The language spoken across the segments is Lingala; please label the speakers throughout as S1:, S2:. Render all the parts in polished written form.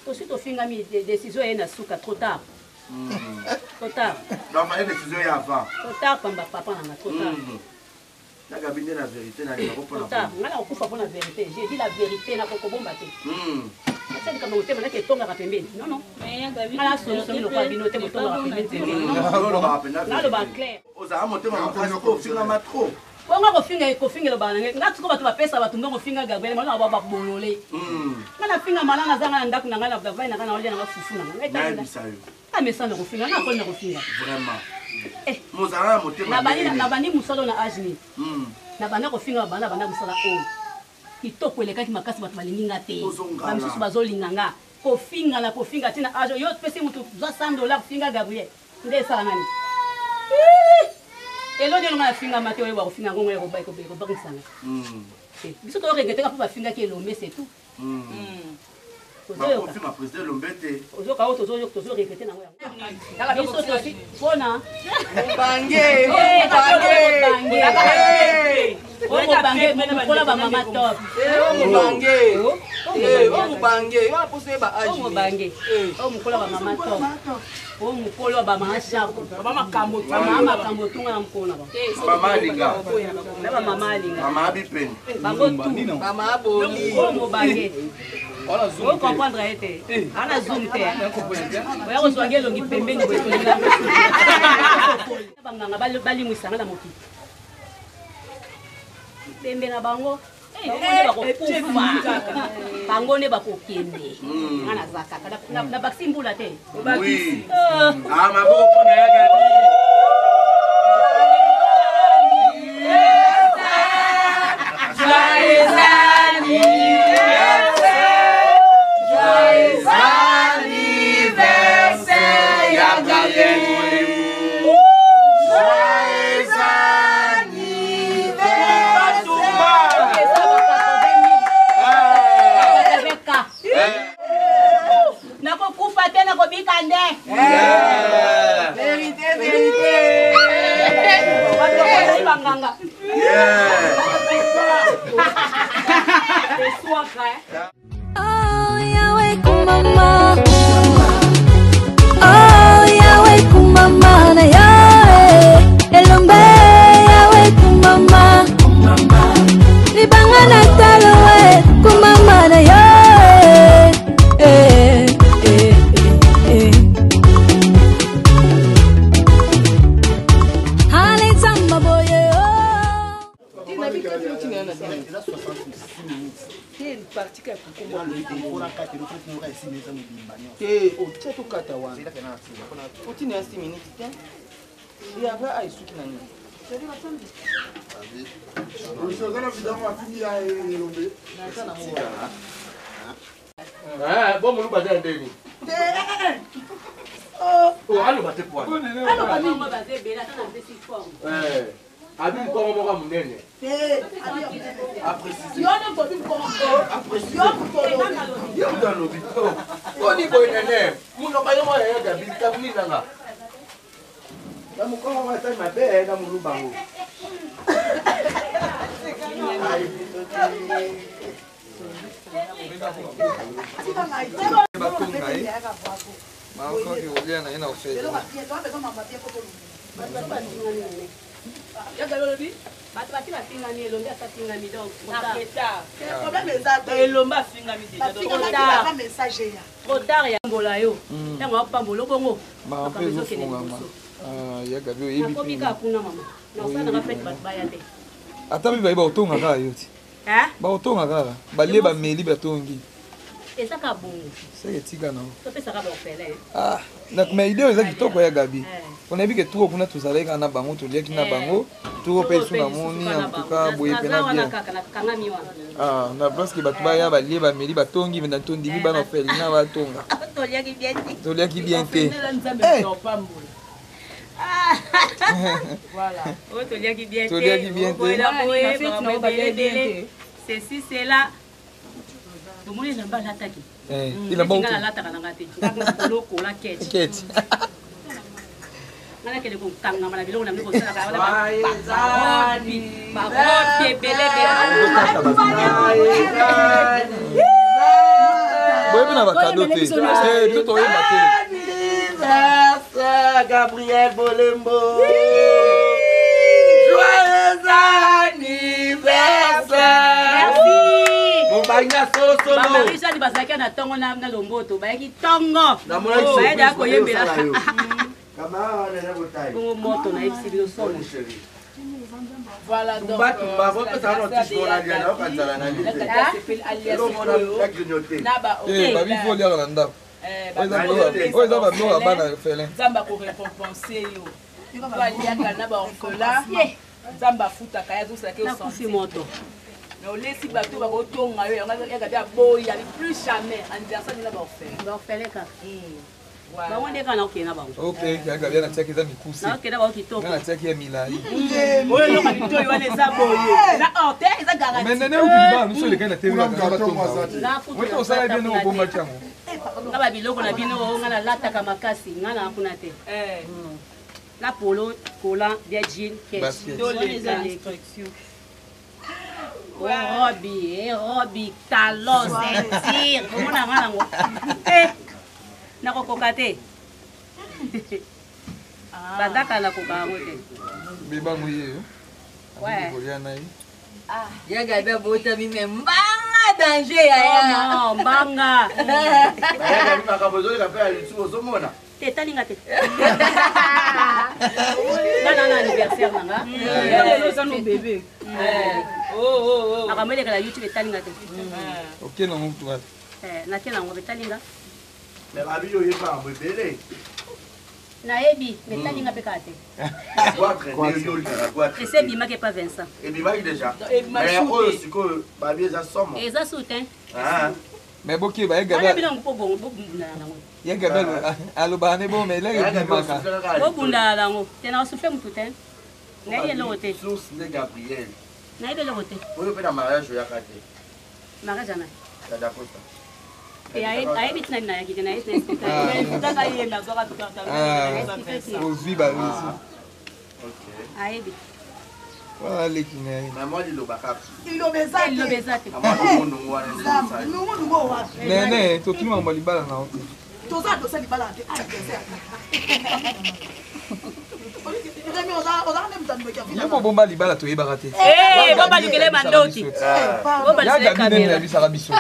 S1: Tosi tofingami, décision eye na suka, trop tard. Trop tard.
S2: Donc fallait décision ya avant.
S1: Trop tard pamba papa nanga, trop tard.
S2: Na Gabi nde na vérité na linga
S1: ko pona. Nga na kokufa pona vérité. J'ai dit la vérité na kokobomba te. Asa likambo motema nake etongaka pembeni. Non non. Nga na soni soni lokola bino te botongaka pembeni pembeni. Naloba clair.
S2: Ozala motema makasi po ofingama trop.
S1: Bongo kofinga kofinga elobaka na ngai nga sikoyo bato bapesa bato mbongo finga Gabriel malona ba babolole. Nga nafinga malana naza nga na ndako na ngai na vai na ngai na olia na nga fufu na ngai.
S2: Nayebisa yo.
S1: Amesana kofinga nga akoli na kofinga.
S2: Vraiment. Mozala na motema.
S1: Nabandi mosala na age nini? Nabanda kofinga banda banda mosala oyo. Kitoko elekaki makasi bato balingi nga te. Bamisusu bazolinga nga. Kofinga na kofinga tina age yo pesi mutu zwa $100 finga Gabriel. Nde esala nani? Eloni oyo nga nafingama te oyeba kofinga ngo ngo ekobangisa nga. Biso to regretter mpo bafingaki Elombe c'est tout.
S2: Bakofima président Elombe te.
S1: Ozoka oyo tozo regretter nango yango. Biso tosi mpona
S3: Mobange,
S1: mobange. Omobange mokola ba mama top.
S3: Omobange. Omobange. Yo aposo ba age.
S1: Omobange. Omokola ba mama top. O mokolo ya ba mama shako. Mama makambo mama makambo tunga na mokolo na ba.
S2: Mama alinga.
S1: Na ba mama alinga.
S2: Mama abipeni.
S1: Bango tu.
S3: Mama aboli.
S1: Omobange. O comprendre ye te. Ana zoom te. Oya kozwa nge elongi pembeni boye tolinga. Banganga balimwisanga na mokili. Pembe na bango. Bango nde bakokufa. Bango nde bakokende. Nga naza kaka. Na bakisi mbula te.
S2: Oui. Ah, maboko mpona ya Gabi.
S3: Joyeux anniversaire. Joyeux anniversaire ya Gabi. Joyeux anniversaire.
S1: Nakokufa te, nakobika nde.
S3: Vérité, vérité.
S1: Bato bazali banganga. Eswaka, eh.
S4: Oh, Yahweh kumama. Oh, Yahweh kumama na yo, elombe Yahweh kumama. Libanga na talo, kumama na yo, eh, eh, eh, eh. Hale boye, oh.
S3: Te, otia tokata wana. Otina ya 6 minutes te. Yanga aisuki na nini?
S2: Bon moluba aza ya ndeni. Oh, aloba te poana.
S1: Aloba nini? Baza ebele, ata na pesi forme.
S2: Abi mkongo moko munene. Ye moto alobi. Boni boye nene. Monoko ye moko ya Gabi, kabini nanga. Na mokongo ngo asali mabe na moluba ngo.
S5: Batonga ye bakoki kolia na ye na ofele.
S1: Bato bati bafingami, Elombe asa fingami, donc
S6: Elombe afingami déjà.
S1: Trop tard ya mbola yo. Ntango apambola bongo.
S5: Makambo ezofungama. Ya Gabi oyebi.
S1: Nakomi kaka kuna mama. Nasala nanga fete bato baya te.
S5: Ata mpe baye bakotonga kaka yo ti. Bakotonga kaka. Balie bameli batongi.
S1: Eza kaka bongo.
S5: Seke etika na.
S1: Topesaka ba orphelin.
S5: Ah, mais idée eza kitoko ya Gabi. On a vu que tout kuna tozalaki kaka na bango, toliaki na bango, tout mpe esu namoni en tout cas boye pena bien. Ah, na place que bato baya balie bameli batongi, mais na tondimi bana orphelinat batonga.
S1: Toliaki bien te.
S5: Toliaki bien te.
S6: Voilà.
S1: Oh, toliaki bien te.
S5: Toliaki bien te.
S1: Ceci, cela. Tomoni elamba alataki.
S5: Elamba
S1: nga nalataka nanga te. Lokola ketch.
S5: Ketch.
S1: Nga nakende kokangama na biloko na bino kosalaka wana barobi ebele ebele.
S5: Boyebi na bakado te. Eh, biso toyemba te.
S2: Anniversaire Gabriel Bolembo. Joyeux anniversaire.
S1: Merci.
S2: Mobanya solo solo.
S1: Ba Marie Jeanne bazalaki na tongo na na lomboto, bayaki tongo.
S2: Namonaki
S1: Bayaki
S2: surprise
S1: ya koyembela.
S2: osala yo. Camarade wana botayi.
S1: Bongo moto nayebisi bino somo.
S2: Bonne chérie.
S6: Voilà donc.
S2: Tumba tumba, bopesa wana otishi mona lia na yoka nzala na
S6: Na
S2: lite.
S6: kati asepeli alias
S2: Eloko mona
S6: oyo.
S2: na grignoter.
S6: Na ba
S5: Eh, babi fo oliaka na ndako.
S6: Eh,
S5: Oyo eza
S6: ba-
S5: biloko- oyo eza babiloko ya bana orphelin.
S6: Nzambe akorécompense yo. To aliaka na ba orphelin. Nzambe afutaka ye azosalaka yo
S1: Nakufi
S6: sentir.
S1: moto.
S6: Mais olesi bato bakotonga yo yango yaka mpe aboyi abi plus jamais anniversaire nde na ba orphelin.
S1: Ba orphelin kaka.
S6: Voilà.
S1: Bango nde kaka nakokende na bango.
S5: Ok, ya Gabi natiaki eza mikuse.
S1: Nakokende na bango kitoko.
S5: Nga natiaki ya milai.
S6: Oyo eloko litoyi wana eza boye. Eza or te, eza garantie.
S5: Mais nene oki libala miso elekaki na TV
S7: Kuna
S5: bakanga
S7: gâteau
S5: batonga.
S7: mwa zati.
S1: Nga kutu
S5: Oyo osala
S1: na
S5: bien
S1: kuna te.
S5: obombaki yango.
S1: Nga ba biloko na bino oyo nga nalataka makasi, nga na kuna te.
S6: Eh.
S1: Na polo, collant, bien jean, ketch.
S5: Basket.
S1: Wana eza leki. Robi, eh, robi, talon, ceinture, komona nga nango. Eh, nakokoka te. Bandaka nakoka yango te.
S5: Bebango ye yo.
S1: Ouais.
S5: Kolia na ye.
S8: Ya Gabi abotami me mbanga danger yaya.
S1: Oh, mbanga.
S2: Bayaka makambo ezoleka mpe ya lisusu ozomona.
S1: Te talinga te. Nga na na anniversaire na nga.
S6: Yo lelo oza no bébé. Oh oh oh.
S1: Makambo elekela YouTube etalinga te.
S5: Ok nango mutu wapi.
S1: Eh, nake nango etalinga.
S2: Mais babi oyo oyeba makambo ebele.
S1: Nayebi, mais etalinga mpe kaka te.
S2: Goitre nde yo olingaka goitre.
S1: Ese ebimaki epa Vincent.
S2: Ebimaki déjà.
S6: Ebimaki
S2: Mais
S6: sous te.
S2: oyo sikoyo babi eza somo.
S1: Eza su te.
S2: Ah.
S5: Mais boki ba ye
S1: Wana
S5: Gabi.
S1: bino mpo bobundana nango.
S5: Ye Gabi alobaka ne bon mais eloko
S2: Gabi
S5: ebimaka.
S2: osuflaka kaka
S1: Bobundana nango. Te na osufle mutu te. Nayebi eloko te.
S2: Source nde Gabriel.
S1: Nayebi eloko te.
S2: Oyo mpe na mariage oyaka te.
S1: Mariage ana.
S2: Ya Dacosta.
S1: Te ayebi tina nini nayaki te nayebi tina
S5: Ah.
S6: Futaka ye mais azwaka
S5: Ah, ozwi baresi.
S2: Ok.
S1: Ayebi.
S5: Wana leki na ye.
S2: Mais moi liloba kaka.
S9: Liloba eza te.
S1: Liloba eza te.
S2: Na mwa nungunungu wana ezosala.
S9: Nungunungu oyo wapi?
S5: Nene, totuni makambo ya libala na yo te.
S9: Toza dosa libala te. Anniversaire. Remi ozalaka nde moto andoki ya
S5: Yo bobomba libala toyebaka te.
S1: Eh, bobalukele bandoki.
S9: Eh,
S5: Ya
S1: Bobalukele
S5: Gabi nde
S1: kamera.
S5: nayebisaka biso.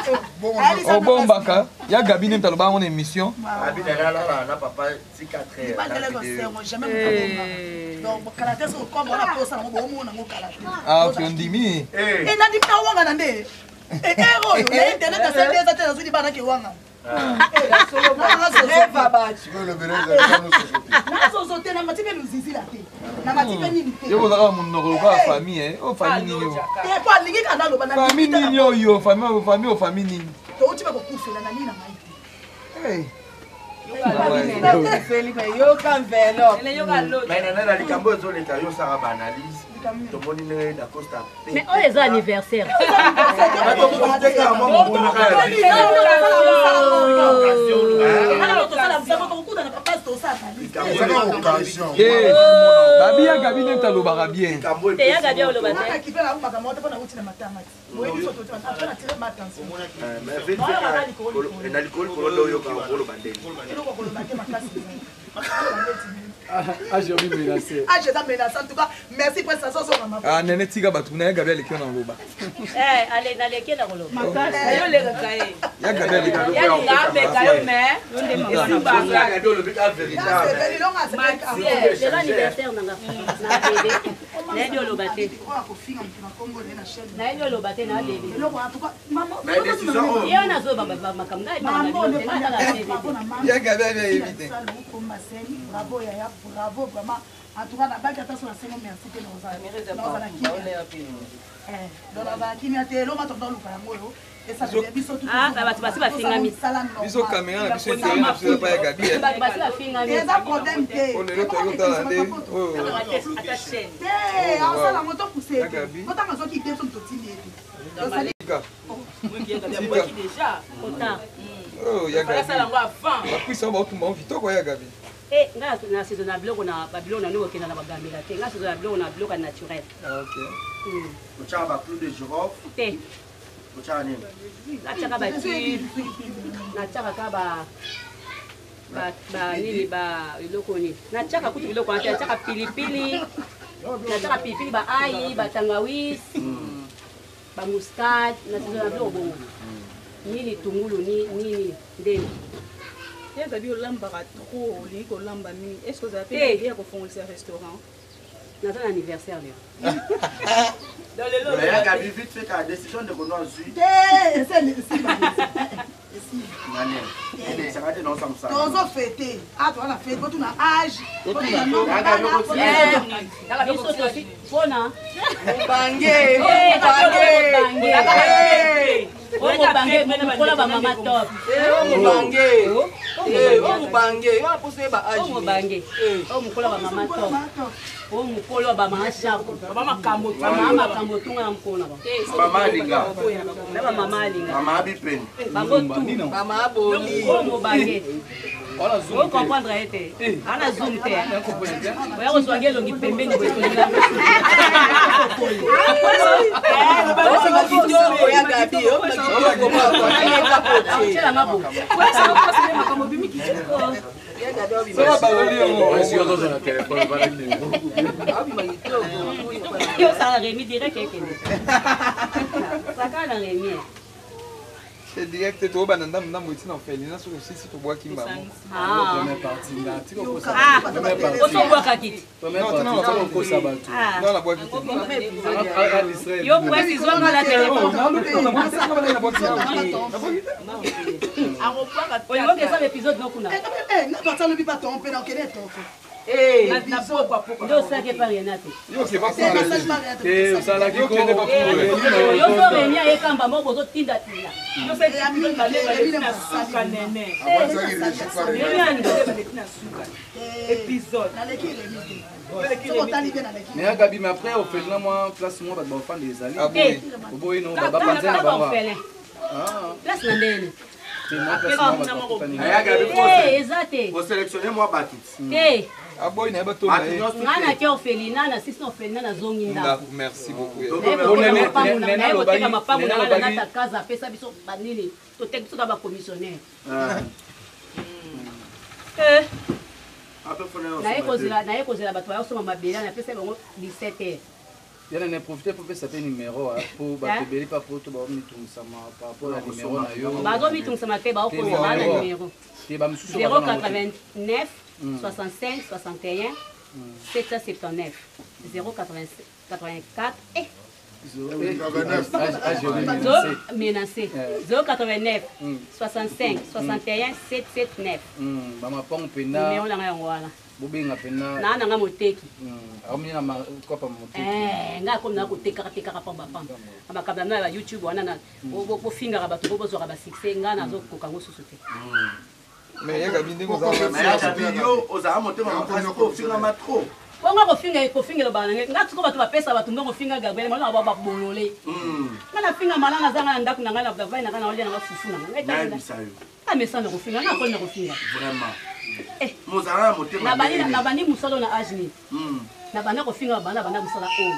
S5: Obombaka. Ya Gabi nde moto alobaka ngo na émission.
S2: Babi na nalala na papa ti 4 heures.
S9: Libala
S2: na
S9: eloko
S2: video.
S9: sengo, jamais moto abomba. Donc, kala te soki okoma wana posa nango, bomona yango kala te.
S5: Ah, ok, ondimi.
S2: Eh.
S9: Eh, nandimi na wangana nde. Eh, ere oyo, na internet asali eza te, nazwi libala nake wangana.
S3: Eva bato.
S7: Sikoyo elobeli ezali nano soso te.
S9: Nazozo te, namati mpe luzizila te. Namati mpe nini te.
S5: Yo bozalaka monoko lokola famille, eh. Oyo famille nini oyo?
S9: Te, po alingi kaka naloba, na
S5: Famille
S9: ndimi te
S5: nini oyo? Famille oyo, famille oyo, famille nini?
S9: Touti mpe kokufela na nini na ngai te.
S5: Hey.
S3: Yoka enveloppe.
S6: Ele yoka loja.
S2: Mais nana na likambo ezoleka yo osala baanalyse tomoni ndenge Dacosta
S1: Mais oyo eza anniversaire.
S2: bato mwa mobulu kaka ya
S9: Tosala mosala, tokokutana papa, tosala analyse.
S7: Ezaka occasion.
S5: Eh, babi ya Gabi nde moto alobaka bien.
S2: likambo
S1: Te ya Gabi oloba te.
S9: Naka kipe na makambo te mpo nauti na matanga ti. Boyebi so touti après na tire ma attention.
S2: na likolo likolo nde oyoka koloba ndeni
S9: Eloko koloba te makasi ezali. Makasi neti nini.
S10: Age obi menacé.
S9: Age eza menace en tout cas. Merci prince azo zonga ma.
S5: Ah, nene tika bato na ya Gabi aleki yo na loba.
S1: Eh, ale naleki na koloba.
S6: Yo olekaka ye.
S5: Ya Gabi aleki.
S6: Ya linga ameka yo mais esimbaka.
S2: Gabi olobi ka véritable
S9: Nasepeli longa asepeli ka.
S1: Eh, lelo anniversaire na nga. Na bebe. Nayebi oloba te.
S9: Oyo akofinga moto na kombo na ye na chaîne.
S1: Nayebi oloba te na bebe.
S9: Eloko en tout cas maman.
S2: Mais décision oyo
S1: Ye wana azoba makambo ngai
S9: Mambo
S1: makambo na bino te, ngai tala TV
S9: bravo
S1: te.
S9: na mama.
S5: Ya Gabi abi ayebi te.
S9: Bravo yaya, bravo vraiment. En tout cas nabaki ata so na sengo merci te nazala kimia. Eh, donc nazala kimia te eloko mato ndoluka yango oyo esalela biso tu.
S1: Ah, bato basi bafingami.
S5: Biso caméra na biso intérêt na biso eza pa ya Gabi. eh.
S1: Bato basi bafingami.
S9: Eza problème te.
S5: Oyo lelo toyaki kotala nde oyo.
S1: Ata chaîne.
S9: Te, asala yango topuse
S5: Ya
S9: ete.
S5: Gabi.
S9: Otanga azwaki ide biso moto otindi ete. Tozali
S5: Tika.
S6: Abwaki déjà.
S1: Kota.
S5: Oyo ya
S6: Fala
S5: Gabi.
S6: sala yango avant.
S5: Bakwisa oyo baotumba ngo kitoko ya Gabi.
S1: Eh, ngai na saison na biloko na babiloko na ndenge okenda na bagambela te. Ngai saison na biloko na biloko ya naturel.
S5: Ah, ok.
S2: otyaka baclou de girofle
S1: Te.
S2: Otyaka nini?
S1: Natyaka bacube, natyaka ka ba banini ba eloko nini, natyaka kutu biloko wana te, natyaka pilipili, natyaka pilipili ba ayi, batangawisi, ba muscade, na biloko bongo ni litungulu ni nini ndeni.
S6: Ya Gaby, olambaka trop, olingi kolamba mingi, est ce que ozala mpe na idée ya kofongolisa restaurant?
S1: Naza na anniversaire lelo.
S2: Ya Gaby, vite fait ka décision ndeko no azwi.
S9: Te, tozo fete a toza na fete botuna age.
S1: Biso tosi mpona
S3: mobange
S1: omobange mokola bamama top.
S3: Omobange, omobange wana mposo yeba age.
S1: Omobange, omokola bamama top, omokolo ya bamama shako, bamama makambo tunga na mokolo na bango.
S2: Mama alinga.
S1: Na bamama alinga.
S2: Mama abipeni.
S1: Bango tu.
S3: Mama aboli.
S1: Omobange ocomprendre ye te, ana zoom te, oya kozwa nge elongi pembeni boye.
S3: Ya Gaby,
S1: otyelanga bo. Yo osala Remi direct, ekende saka na Remi.
S5: C'est direct, tobanda ndambo ndambo etina orphelinat, soki osisi tobwaki mbango.
S1: Osobwaka kiti.
S5: Non, nabwaki te.
S1: Yo presi zwanga na telefone, olingoki eza épisode no kuna.
S9: Nga alobi bato mpe na okende toko.
S1: Nde osalaki epa Rena te.
S5: Yo
S1: so Remi ayekamba moko bozotindatinda.
S10: Mais ya Gaby, mais après orphelinat, mwa place mwa bato baofanda ezali, oboyi no bapanza na bango?
S1: Place na ndene eza te.
S2: Osélectionne mwa bato.
S1: Te.
S5: Aboyi na ye bato.
S1: Nga nake orphelinat, na sisi na orphelinat, nazongi ndako.
S5: Merci beaucoup.
S1: Naye koteka mapango na nga na nata kaza, apesa biso banini, toteki biso na bacommissionnaire. Naye kozela bato bayosomba mabele, napesa bango 17 heures.
S10: Yana na profite mpo pesa mpe numero po bato ebele mpa poto baomitungisama par rapport ya numero na yo.
S1: Bazomitungisama te, baokozama na numero.
S10: Te, bamisusu.
S1: 089 65 61 779 084 eh menacé 089 65 61 779.
S10: Bamapango mpena.
S1: Numero nanga yango wana.
S10: Bobenga mpena.
S1: Naa nanga moteki.
S10: Akomini na kopa moteki.
S1: Ngai akomi nanga kotekaka tekaka pamba pamba makambo na ya Youtube wana, na bofingaka bato po bozwaka basuccès, ngai nazokoka yango susu te.
S5: Mais ya Gaby, ndenge
S2: yo ozala motema makasi po ofingama trop.
S1: Bongo kofinga, kofingela bana nga siko bato bapesa bato mbongo, finga Gabriel malanga ba babolole. Nga nafinga malanga, azanga na ndako na ngai, na vai na ngai, naolia nanga fufu na ngai.
S2: Nayebisa yo.
S1: Amesana kofinga, nga akoli na kofinga.
S2: Vraiment, mozala na motema.
S1: Nabandi mosala na age nini? Nabanda kofinga, banda banda mosala oyo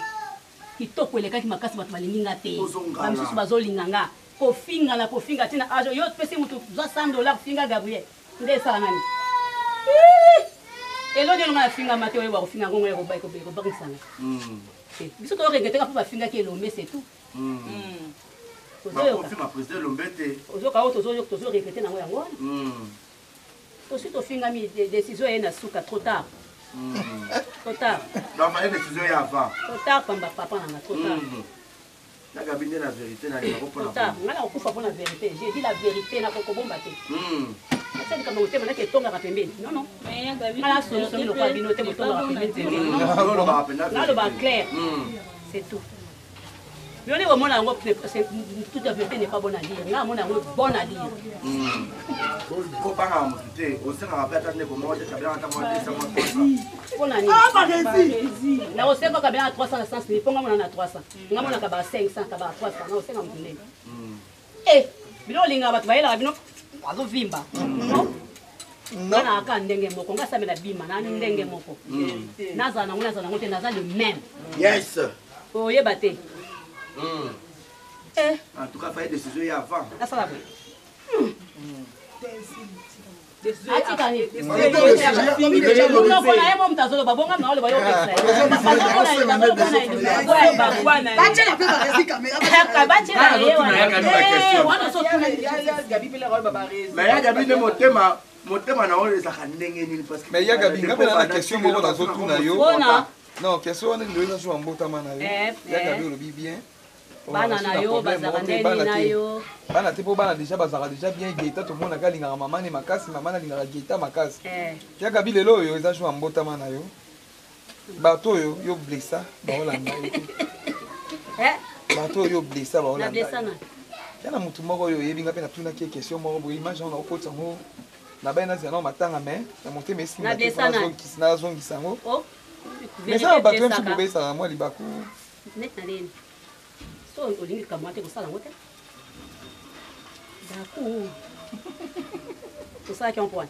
S1: kitoko elekaki makasi, bato balingi nga te, bamisusu bazolinga nga. Kofinga na kofinga ntina age yo pesi motu zwa 100 dollar, finga Gabriel, nde esala nani eloni elonga nafingama te, oyeba kofinga ngongo ekobangisanga biso toregreteka mpo bafingaki Elombe, c'est tout.
S2: Bakofinga président Elombe te.
S1: Ozoka oyo tozoregrete nango yango wana, tosi tofingami, décision eye na suka, trop tard, trop tard.
S2: Donc fallait décision ya avant.
S1: Trop tard pamba, papa nanga, trop tard.
S2: Ya Gaby nde na vérité nalingako mpona.
S1: Trop tard, ngai nakokufa mpona vérité. J'ai dit la vérité, nakokobomba te. Natia likambo motema naki etongaka pembeni, non non, ngai nasongisongi lokola bino te, botongaka pembeni pembeni. Nalobaka clair, c'est tout. Yo nde bomona yango, toute la vérité n'est pas bonne à dire, ngai amona yango bonne à dire.
S2: Kobangaka motu te, osengaka mpe ata ndeko moko te, kabelaka ata mwa 200, mwa 300.
S1: Mpona nini nakosenga kabela na 300 na sens mpo nga mona na 300, nga monaka ba 500, ka ba 300, nakosenga motu ndenge e bino olingaka bato bayelaka bino bazovimba. Nga nayaka ndenge moko, nga asamela bima na ndenge moko, nazala nango, nazala nango te, naza le même.
S2: Yes.
S1: Oyeba te.
S2: En tout cas, fallait décision ya avant.
S1: Nasala boye. Atika nini? Monoko na ye mo moto azoloba bonga na oloba yo opekisa ye. Batiela ye wana ozotuna.
S2: Mais ya Gabi nde motema motema na oyo ezalaka ndenge nini? Parce que
S5: Mais ya Gabi, nga mpe na question moko nazotuna yo.
S1: Mpona?
S5: Non, question wana lelo eza jour ya mbotama na yo. Ya Gabi, olobi bien.
S1: Bana na yo bazalaka ndeni na yo?
S5: Bana te, mpo bana déjà bazalaka déjà bien. Geta tomonaka alingaka mama ne makasi, mama alingaka Geta makasi. Ya Gabi, lelo oyo eza jour ya mbotama na yo, bato oyo yo blessa baolanda yo te. Bato oyo yo blessa baolanda yo. Ya na motu moko oyo oyebi, nga mpe natunaki ye question moko boye. Image yango nakokotisa yango na bai, nazela nao matanga, mais na motema esimba te mpo nazongisa yango. Mais eza na bato oyo mosusu bobesaka mwa libaku.
S1: Neti na nini? So olingi likambo wana te, kosala yango te. Baku osalaki yango mpo wana,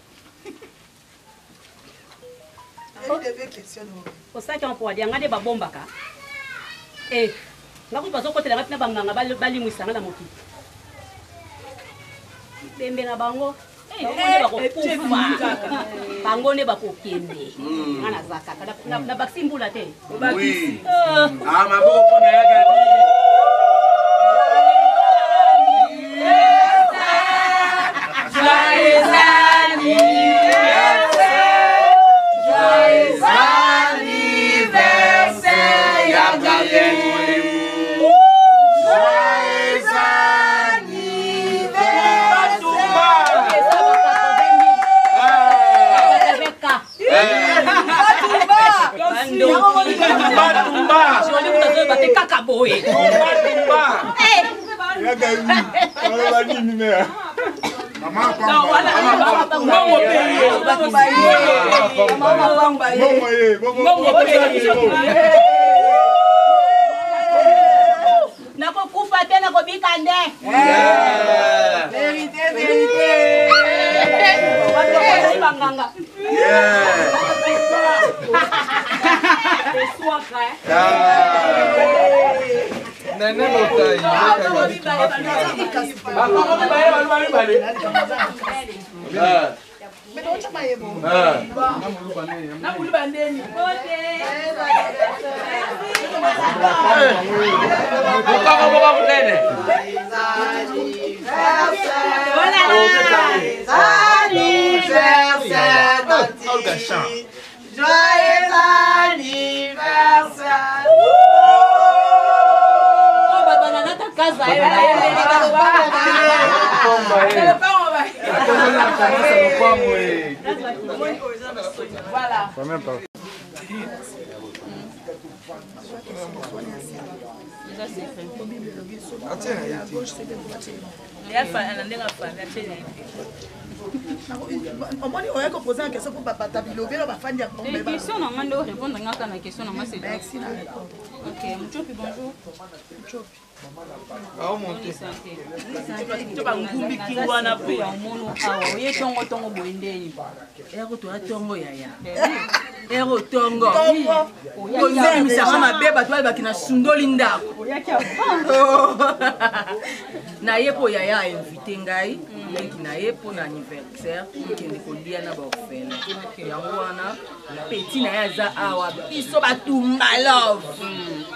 S1: osalaki yango mpo wana yanga nde babombaka e nga kutu bazokotelanga mpina banganga balimwisanga na mokili pembe na bango. Bango nde bakokufa, bango nde bakokende. Nga naza kaka na bakisi mbula te.
S2: Oui. Ah, maboko mpona ya Gabi.
S8: Joyeux anniversaire! Joyeux anniversaire, ya Gabi! Joyeux anniversaire!
S1: Joli te kaka boye.
S7: Ya Gabi, oloba nini ne?
S6: Mbongo mpe ye.
S7: Mbongo ye,
S6: mbongo mpe ye.
S1: Nakokufa te, nakobika nde.
S8: Vérité, vérité.
S1: Bato bakozali banganga eswaka.
S5: Nene Botai.
S2: Bakongo mibale, baluba mibale.
S6: Na muluba ndeni.
S2: Mokongo moko monene.
S8: Anniversaire, Tati. Joyeux anniversaire.
S1: Oyo bato bananata kaza ye.
S6: Voilà.
S5: Atie na ye te.
S6: Na ndenge afandi, atie na ye te.
S9: Omoni, oya kopose na question mpo babata bilobelo bafandi ya
S11: Te, question na nga nde orépondre nga kaka na question na nga, c'est
S9: Merci na répondre.
S11: Ok, Muchopi, bonjour.
S9: Muchopi.
S5: Aomonte.
S6: To bangumbi kingo wana mpe.
S11: Ya omono awa oye tongo tongo boye ndeni?
S8: Ero toya tongo, yaya, ero tongo.
S9: Tongo.
S8: Kozemisaka mabe, bato balobaki na sundoli ndako na ye mpo yaya ainvite ngai, leki na ye, mpo na anniversaire okende kolia na baorphelin. Yango wana petit na ye aza awa, biso batumba love.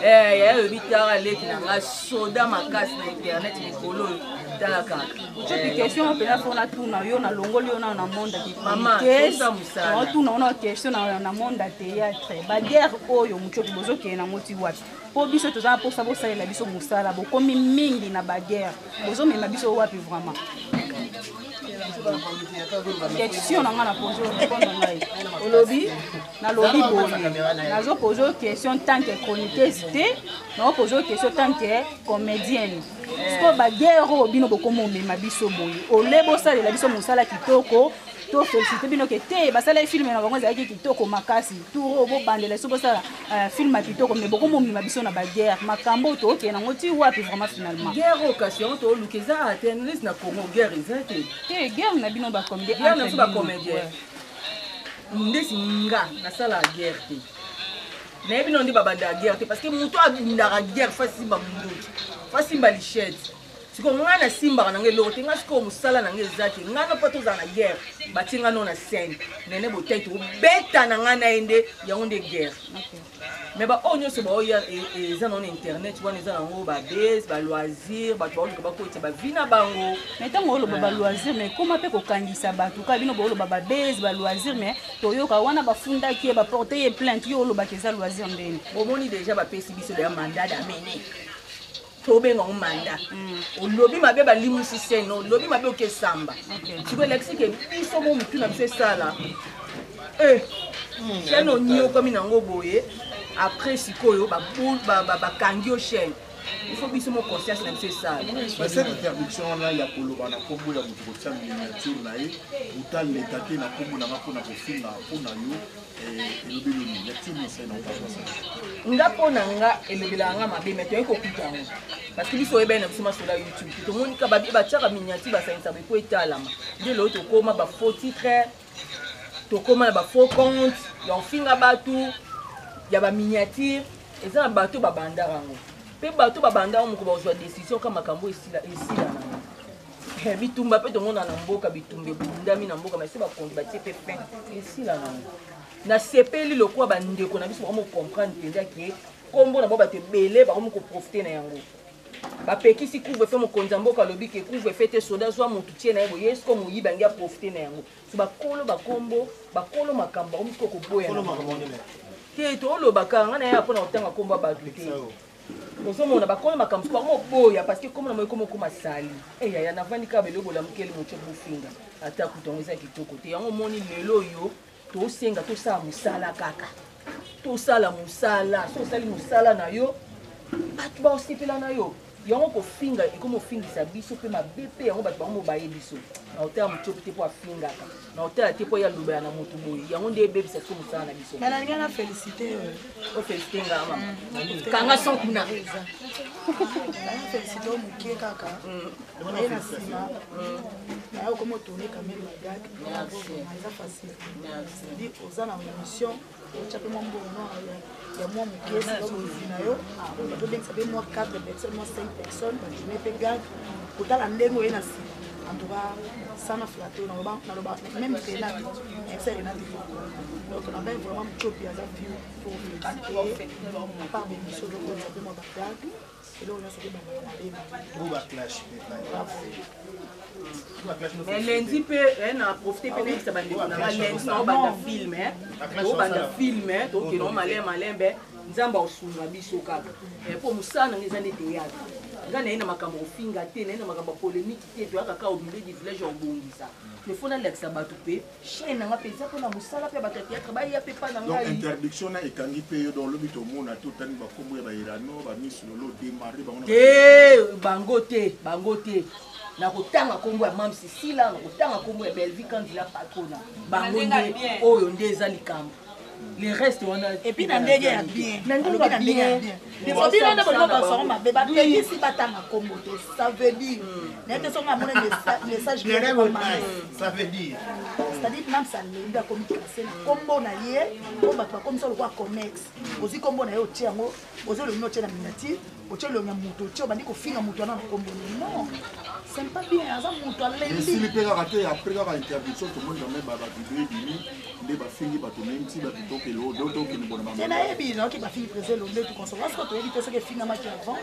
S8: Yaya alobi tara leki na ngai soda makasi na internet mikolo oyo, tala kaka.
S11: Muchopi, question mpenza fo natuna yo, nalongoli yo nano na monde ya
S8: Mama, tosa mosala.
S11: Otuna ona question na monde ya théâtre, baguerre oyo, Muchopi, bozokende nango ti wapi? Mpo biso toza na mposa bosalela biso mosala. Bokomi mingi na baguerre, bozomema biso wapi vraiment? Question na ngai na pose, répondre ngai.
S8: Olobi?
S11: Nalobi boye, nazopose yo question tant que chroniqueuse te, nazopose yo question tant que comédienne. Sikoyo baguerre oyo bino bokoma omema biso boye, ole bosalela biso mosala kitoko, to félicité bino ke te basalaki film na bango ezalaki kitoko makasi, tour oyo bobandela so bosala film ya kitoko, mais bokoma omema biso na baguerre. Makambo oyo tookende nango ti wapi vraiment finalement?
S8: Guerre oyo kasi yango tooluka eza te neti na Congo guerre eza te.
S11: Te, guerre na bino bacomédien.
S8: Guerre na biso bacomédien ndesi nga nasalaka guerre te, nayebi no nde babandaka guerre te, parce que moto abundaka guerre fasi bamunduki. Fasimba lichette. Sikoyo ngai nasimbaka na ngai eloko te, ngai sikoyo mosala na ngai eza te, ngai no mpo tozala na guerre, batie ngai no na scène, nene botai tobeta na ngai na ye nde yango nde guerre. Mais baoyo nyonso baoya eza nango na internet wana eza nango babase baloisir, bato baoluka bakotisa bavi na bango.
S11: Mais ntango oloba baloisir, mais ekoma mpe kokangisa bato kaka bino booloba babase baloisir, mais toyoka wana bafundaki ye, baporte ye plainte, yo olobaka eza loisir ndeni.
S8: Bomoni deja bapesi biso deja mandat d'amener, tobenga ngo manda. Olobi mabe balimwisi sene, olobi mabe okesamba. Sikoyo elakisi ke biso mo motu na biso esala chaîne oniokwami nango boye. Après sikoyo bakangi yo chaîne, il faut biso mo conscience na biso esala.
S7: Mais cette interdiction wana ya koloba na nkombo ya moto, kotia miniature na ye, otaleka te na nkombo nanga mpona kofinga mpona yo, elobeli yo nini? Lecture nini osali na
S8: ngo? Nga mpo na nga elobelaka nga mabe, mais toyei kokuta yango parce que biso oyebani na biso masolo ya YouTube te, tomoni ka batiaka miniature, basangisaka beko etalama nde lelo tokóma bafaux titre, tokóma na bafaux compte ya kofinga bato ya baminiature. Eza na bato babandaka yango mpe bato babandaka yango moko bazwa décision ka makambo esila esila nango. Bitumba mpe tomona na mboka, bitumba ebundami na mboka, mais so bakonzi batie mpe fin, esila nango. Nasepeli lokola bandeko na biso bakomi comprendre mpenza ke nkombo na bango bato ebele bakomi koprofite na yango. Bapekisi couvre-feu, mokonzi ya mboka alobi ke couvre-feu te, soda zwa motu tie na ye boye, ye siko moyibi angi aprofite na yango. So bakolo bakombo, bakolo makambo bakomi siko koboya te. Tolobaka nga na ye mpona kotanga nkombo ya bato te, ozomona bakolo makambo siko bango boya parce que komona moye komo okoma sali. Eyaya navandi kaka beloko olamukeli moto bofinga ata kutu yango eza kitoko te. Yango omoni lelo oyo tosenga tosala mosala kaka, tosala mosala. So osali mosala na yo, bato baosepela na yo. Yango kofinga ekomi ofingisa biso mpe mabe mpe yango bato bango mobaye biso na otala motiopi te mpo afingaka na otala te mpo ye alobela na motu boye, yango nde ebebisa biso mosala na biso.
S9: Mais nalingi na félicité.
S8: Ofélicité nga mama, kanga son kuna.
S9: Na félicité o mokie kaka naye na nsima naye okomi otourne quand même bagag, eza facile c'est-à-dire oza na mission, otya mpe mwa mbongo ya mwa moke sika bozwi na yo, tobengisa mpe mwa 4 personnes, mwa 5 personnes, batourne mpe gag kotala ndenge oye na nsima. En tout cas sana flatte, naloba même Renate, nayebisa Renate, donc nabai vraiment Mutiopi aza vieux pour féliciter à part bémission, ozokolisa mpe mwa bagag, eloko nyonso mpe bandaka mabe.
S8: Mais lundi mpe na profite mpe nayebisa bandeko na nga, lundi naobanda film, tobanda film, tokende o malembe malembe, Nzambe akosunga biso kaka mpo mosala nanga eza nde théâtre. Nga naye na makambo kofinga te, naye na makambo ya polémique te, toyaka kaka au milieu du village ya kobongisa, mais fo nalakisa bato mpe chaîne nanga mpe eza mpona mosala mpe bato ya théâtre baya mpe pa na
S7: Donc
S8: ngai.
S7: interdiction na ekangi mpe yo, donc lobi tomona te otangi bakombo ya bairano bamisi lolo démarre bango na
S8: Te, bango te, bango te. Nakotanga nkombo ya Mam Sisila, nakotanga nkombo ya Bellevie Kandila patrona, bango nde oyo nde eza likambo, le reste wana.
S9: Et puis na ndenge ya bien.
S8: Na ndenge
S9: Alobi
S8: ya
S9: na ndenge ya
S8: bien.
S9: bien. Bon, bino nde bolingo basango mabe, bapekisi batanga nkombo te, ça veut dire naye te songo amoni message.
S2: Ça veut dire
S9: c'est-à-dire même salembi akomi classe na nkombo na ye mpo bato bakomisa lokola comex, ozwi nkombo na ye, otie yango, ozwi elongi, otie na miniature, otie elongi ya moto, otie, obandi kofinga moto wana na nkombo. Non, c'est pas bien, aza moto alembi.
S7: Esili mpe kaka te, après kaka interdiction tomoni quand même bavideo ebimi nde bafingi bato même ti bato tokende do tokende bona.
S9: Te, nayebi, nayoki bafingi président Elombe, tout consort parce que toyebi te soki efingamaki avant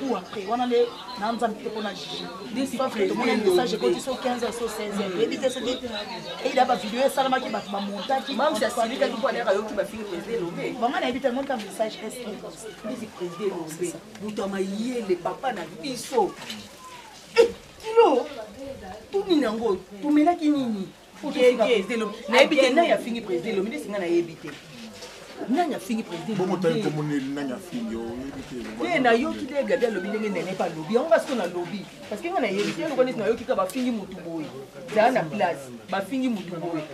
S9: ou après. Wana nde na Nzambe te mpona juge, sauf que tomoni message ekoti so 15 heures, so 16 heures, toyebi te soki eyida bavideo esalamaki, bato bamontaki.
S8: Mamsi asilikaki mpo aleka ayoki bafingi président Elombe.
S9: Bango nayebi te, monka message est
S8: Ndesi président Elombe, moto ya mayele, papa na biso. Eh, kilo to nini yango tomelaki nini? Po tofinga président Elombe, nayebi te nani afingi président Elombe. Ndesi nga nayebi te nani afingi président.
S7: Bongo tali komoni nani afingi, oyebi te?
S8: Te, nayoki nde Gabi alobi ndenge nene mpe alobi yango, nga siko nalobi parce que nga nayebi te eloko neti nayoki kaka bafingi motu boye, zala na place, bafingi motu boye,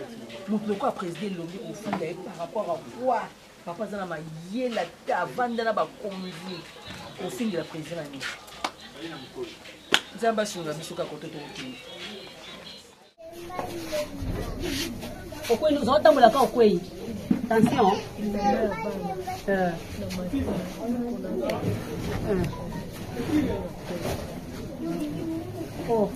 S8: motu lokola président Elombe, kofinga ye par rapport à quoi? Papa aza na mayele ata avanda na bakonzi, kofingela président na nini? Nzambe asunga biso kaka koto tokokende.
S1: Okwei, ozotambola kaka okwei, tension. Oh.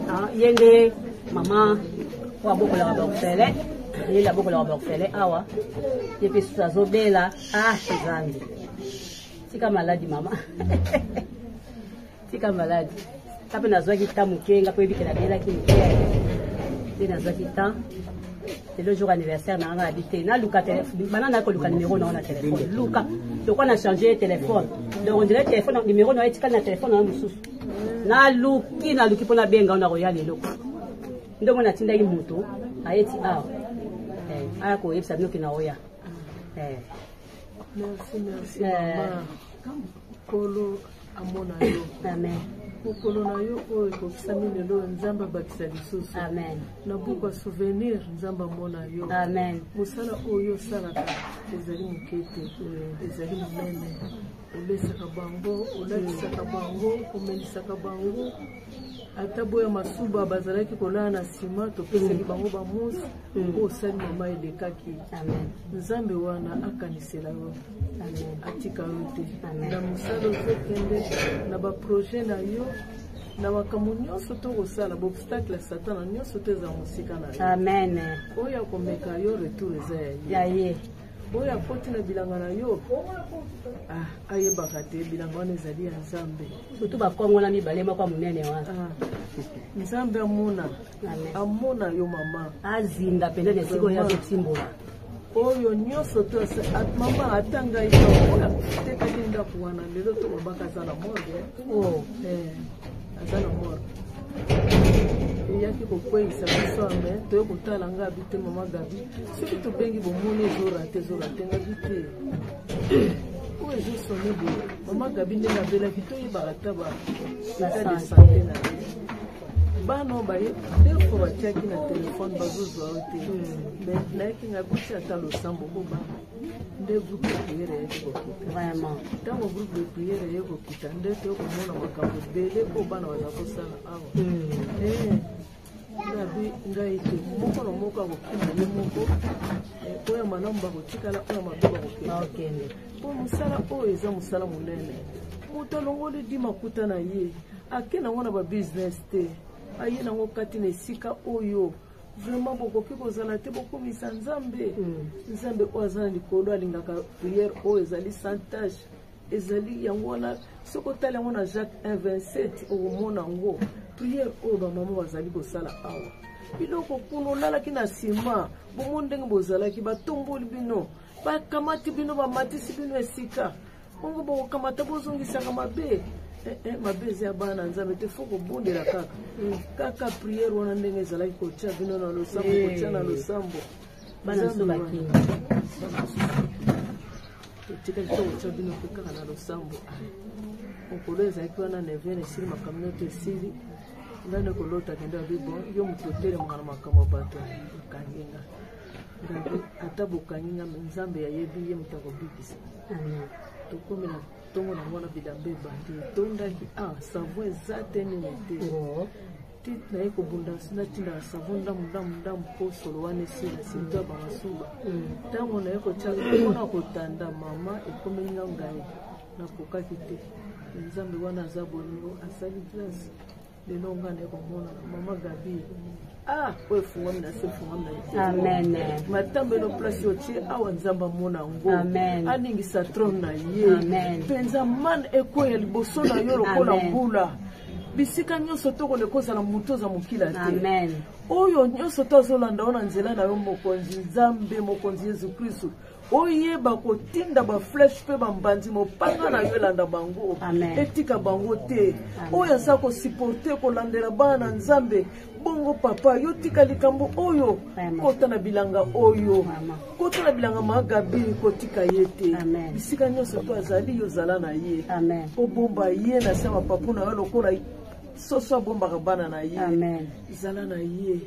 S1: Ah, ye nde mama oyo abokolaka baorphelin ye nde abokolaka baorphelin awa ye mpe susu azobela ah nzambe tika maladi mama tika maladi nga mpe nazwaki temps moke nga mpe oyebike nabelaki moke nde nazwaki temps lelo jour anniversaire na nga abi te naluka bana na koluka numero na yo na telefone luka lokwa na change telefone donc on dirait telefone numero na yo etikali na telefone na yo mosusu naluki naluki mpo nabenga yo nakoya lelo ndongo natindaki moto ayeti awa eh, aya koyebisa bino ke naoya eh.
S12: Merci, merci,
S1: Eh.
S12: mama. Nkolo amona yo.
S1: Amen.
S12: Mokolo na yo oyo ekokisami lelo Nzambe abakisa lisusu.
S1: Amen.
S12: Na buku ya souvenir Nzambe amona yo.
S1: Amen.
S12: Mosala oyo osalaka ezali moke te, ezali monene. Olesaka bango, olatisaka bango, omelisaka bango. Ata boya masuba bazalaki kolala na nsima, topesaki bango bamusi. Oyo osali mama elekaki. Nzambe wana akanisela yo, atika yo te na mosala ozokende na baprojet na yo na makambo nyonso tokosala baobstacle ya satana nyonso to ezala mosika na yo.
S1: Amen.
S12: Oyo akomeka yo retour eza
S1: ya ye.
S12: Oyo akoti na bilanga na yo ah, ayebaka te bilanga wana ezali ya Nzambe.
S1: Surtout bakongo na mibale moko ya monene wana.
S12: Ah, Nzambe amona. Amona yo mama.
S1: Azinda mpenza na esika oyo azotimbola.
S12: Oyo nyonso to mama ata ngai oyo atekaki ndako wana lelo tolobaka aza na morgue.
S1: Oh.
S12: Eh, aza na morgue. Eyaki kokweyisa biso ame toye kotala nga abi te mama Gabi soki tobengi bomoni ezorate ezorate nga bi te oyo ezosone boye mama Gabi ndenge abelaki toyebaka ata ba état de santé na ye. Bana oyo baye deux fois batiaki na telefone bazozwa yo te mais nayaki ngai botia ata losambo po bana nde groupe de prière eyaki kokita.
S1: Vraiment.
S12: Ntango groupe de prière eye kokita nde toye komona makambo ebele oyo bana baza kosala awa. Eh, ngabi ngai te moko na moko akokima ye moko. Eh, oyo ya malamu bakotikala, oyo ya mabe bakokende. Mpo mosala oyo eza mosala monene. Moto alongoli di makuta na ye ake nango na babusiness te, aye nango kati na esika oyo vraiment bokoki kozala te, bokomisa Nzambe. Nzambe oyo aza na likolo alingaka prière oyo ezali sans tache, ezali yango wana. Soki otali yango na Jacques 1:27 okomona yango prière oyo bamama bazali kosala awa. Biloko kuna olalaki na nsima, bomoni ndenge bozalaki, batomboli bino, bakamati bino, bamatisi bino esika bongo bokokamata, bozongisaka mabe. Eh, eh, mabe eza ya bana na Nzambe te, fo kobondela kaka kaka prière wana ndenge ezalaki kotia bino na losambo, kotia na losambo.
S1: Bana biso
S12: Nzambe
S1: bakimi.
S12: Totikali to kotia bino mpe kaka na losambo. Mokolo ezalaki wana neuvième esili, makambo nyonso esili, ngai nde kolota kende abi bon yo moto otelemaka na makambo ya bato okangi nga. Ngabi ata bokangi nga me Nzambe ayebi ye moto akobikisa. Tokomi na ntongo nango wana bilamba ebandi etondaki, ah savon eza te nini te ti naye kobunda natindaka savon ndambu ndambu ndambu mpo solo wana esila, surtout ya bamasuba. Ntango naye kotia mpona kotanda mama ekomeli nga ngai nakokaki te. Nzambe wana aza bolingo, asali grâce. Lelo nga naye komona mama Gabi, ah oyo efungwami na se, efungwami na ye.
S1: Amen.
S12: Matambelo place otie awa Nzambe amona yango.
S1: Amen.
S12: Aningisa trone na ye.
S1: Amen.
S12: Mpenza man ekweya liboso na yo lokola
S1: Amen.
S12: mbula. Bisika nyonso tokoleka kozala moto oza mokila te.
S1: Amen.
S12: Oyo nyonso to azolanda yo na nzela na yo mokonzi Nzambe, mokonzi Yesu Kristu. Oyeba kotinda baflèche mpe bambanzi mopanga na yo elanda bango, etika bango te. Oyo aza kosupporte kolandela bana na Nzambe bongo, papa, yo tika likambo oyo, kota na bilanga oyo, kota na bilanga Magabi, kotika ye te. Bisika nyonso to azali, yo zala na ye, obomba ye na se ya mapapu na yo lokola soso abombaka bana na ye. Zala na ye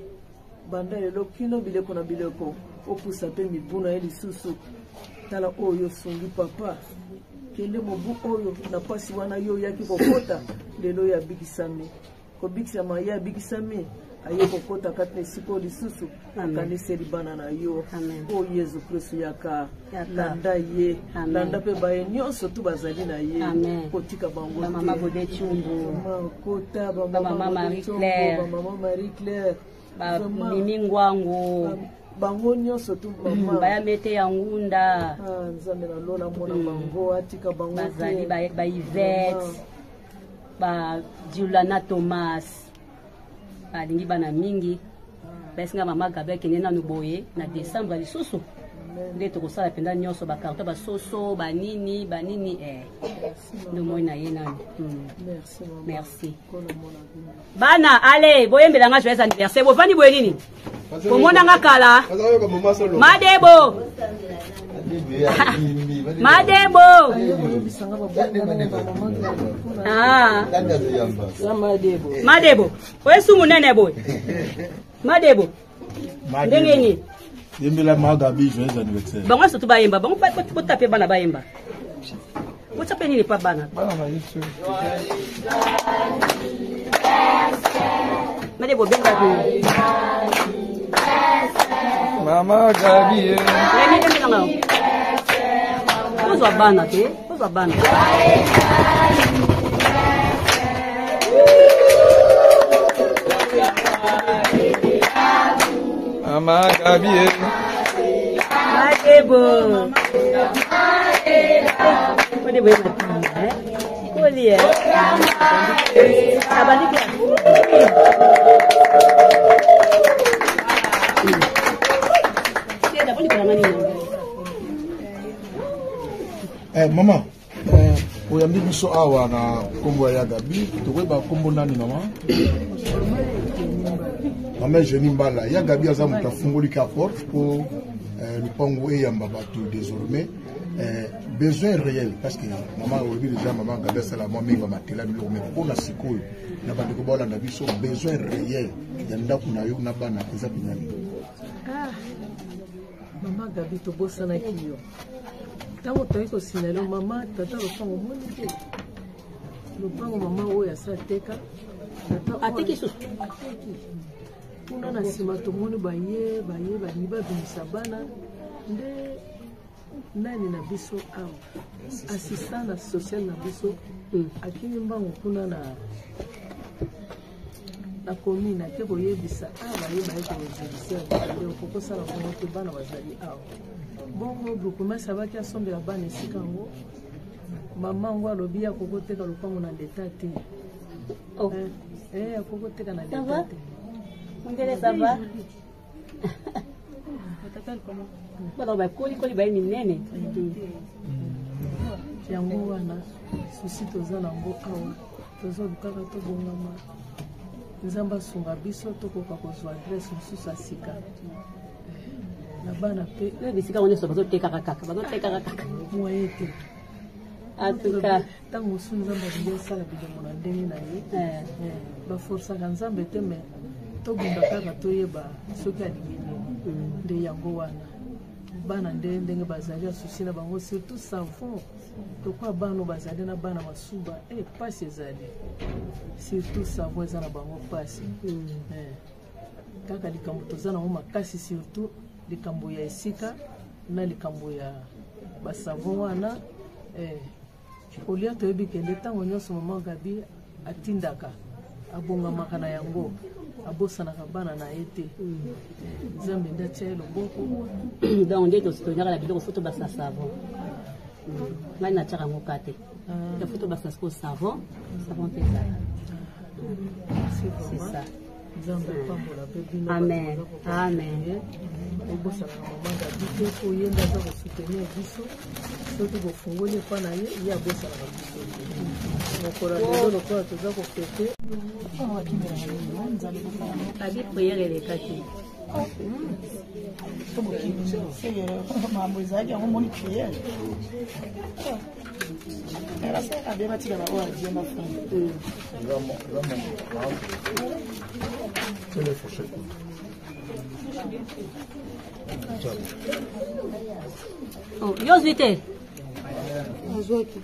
S12: banda lelo kino bileko na bileko, opusa mpe mibu na ye lisusu. Tala oyo osungi papa, kende mobu oyo na mpasi wana yo oyaki kokota, lelo oyo abikisami, kobikisama ye abikisami, aye kokota kati na esika oyo lisusu, akaniseli bana na yo. O Yezu Kristu, yaka, landa ye, landa mpe baye nyonso tu bazali na ye, kotika bango te. Kota
S1: bamama Marie Claire,
S12: bamama Marie Claire,
S1: bamimi Ngwango,
S12: bango nyonso tu mama.
S1: Baya mete ya ngunda.
S12: Nzambe na lola, mona bango, atika bango.
S1: Bazali ba Ivete, ba Julana Thomas, balingi bana mingi. Baesinga mama Gabi akende nanu boye na décembre lisusu nde tokosala mpenza nyonso, bacarton, basoso, banini banini, nde moi na ye nanu. Merci bana, ale boyembelanga joyeux anniversaire. Bovandi boye nini? Komonanga kala. Madebo, Madebo. Ah. Madebo oyesu monene boye, Madebo, ndenge nini?
S7: Yembela Magabi joyeux anniversaire.
S1: Bango nyonso tu bayemba, bango botape bana bayemba, botya mpe nini pa bana. Madebo, bengaki
S5: Mama Gabi.
S1: Ozwa bana te, ozwa bana.
S5: Mama Gabi.
S1: Madebo, Madebo ye matinga koli abandi.
S7: Eh, mama, oyambi biso awa na nkombo ya Gabi, tokoyeba nkombo nani mama? Mama Eugénie Mbala. Ya Gabi aza moto afungoli ka porte mpo lupango eyamba bato désormais. Besoin réel, parce que mama olobi déjà, mama Gabi asala mwa mingi bamatela biloko, mais mpona sikoyo na bandeko baolanda biso, besoin réel ya ndako na yo na bana eza mpenza nini?
S12: Ah, mama Gabi, tobosanaki yo ntango toyei kosinale. Mama, tata lopango omoni te, lopango mama oyo asa ateka.
S1: Ateki susu?
S12: Ateki kuna na nsima. Tomoni baye baye balingi babimisa bana nde nani na biso awa, assistant na social na biso akimi mbango kuna na commune, ake koyebisa awa, baye baye kojudiciaire nde okokosala bongo te, bana bazali awa. Bongo bourgmestre abaki asombela bana esika yango. Mama yango alobi ya kokoteka lopango na leta te. Eh, akokoteka na leta te.
S1: Mondele, ça va? Bana bakolikoli, baye minene.
S12: Yango wana susi toza nango awa, tozolukaka tobongama, Nzambe asunga biso tokoka kozwa adresse mosusu ya sika na bana mpe.
S1: Bisika ngo nyonso bazotekaka kaka, bazotekaka kaka.
S12: Moye te.
S1: En tout cas,
S12: ntango mosusu Nzambe alingi asala bilembo na ndenge na ye, baforsaka Nzambe te, mais tobunda kaka toyeba soki alingi nini. Nde yango wana bana nde ndenge bazali asusi na bango, surtout savon, lokola bana bazali na bana masuba, pasi ezali, surtout savon eza na bango pasi. Kaka likambo toza nango makasi, surtout likambo ya esika na likambo ya basavon wana. Kolia toyebi kende ntango nyonso mama Gabi atindaka, abongamaka na yango, abosanaka bana na ye te. Nzambe nde atia ye loboko.
S1: Donc nde tonyaka na biloko, faut tobakisa savon. Ngai natiaka yango ka te, faut tobakisa sikoyo savon, savon mpe ezala, c'est ça.
S12: Nzambe apambola mpe bino.
S1: Amen. Amen.
S12: Obosanaka mama Gabi te mpo ye nde aza kosoutenir biso. Soki bofungoli epa na ye, ye abosanaka biso te. Mokolo ya lelo lokola toza kofete.
S1: Babi prière elekaki.
S9: Makambo ezalaki yango moni prière. Basalaka bien batika baoyo adie na fin.
S1: Oh, yo ozwi te?
S9: Azwaki.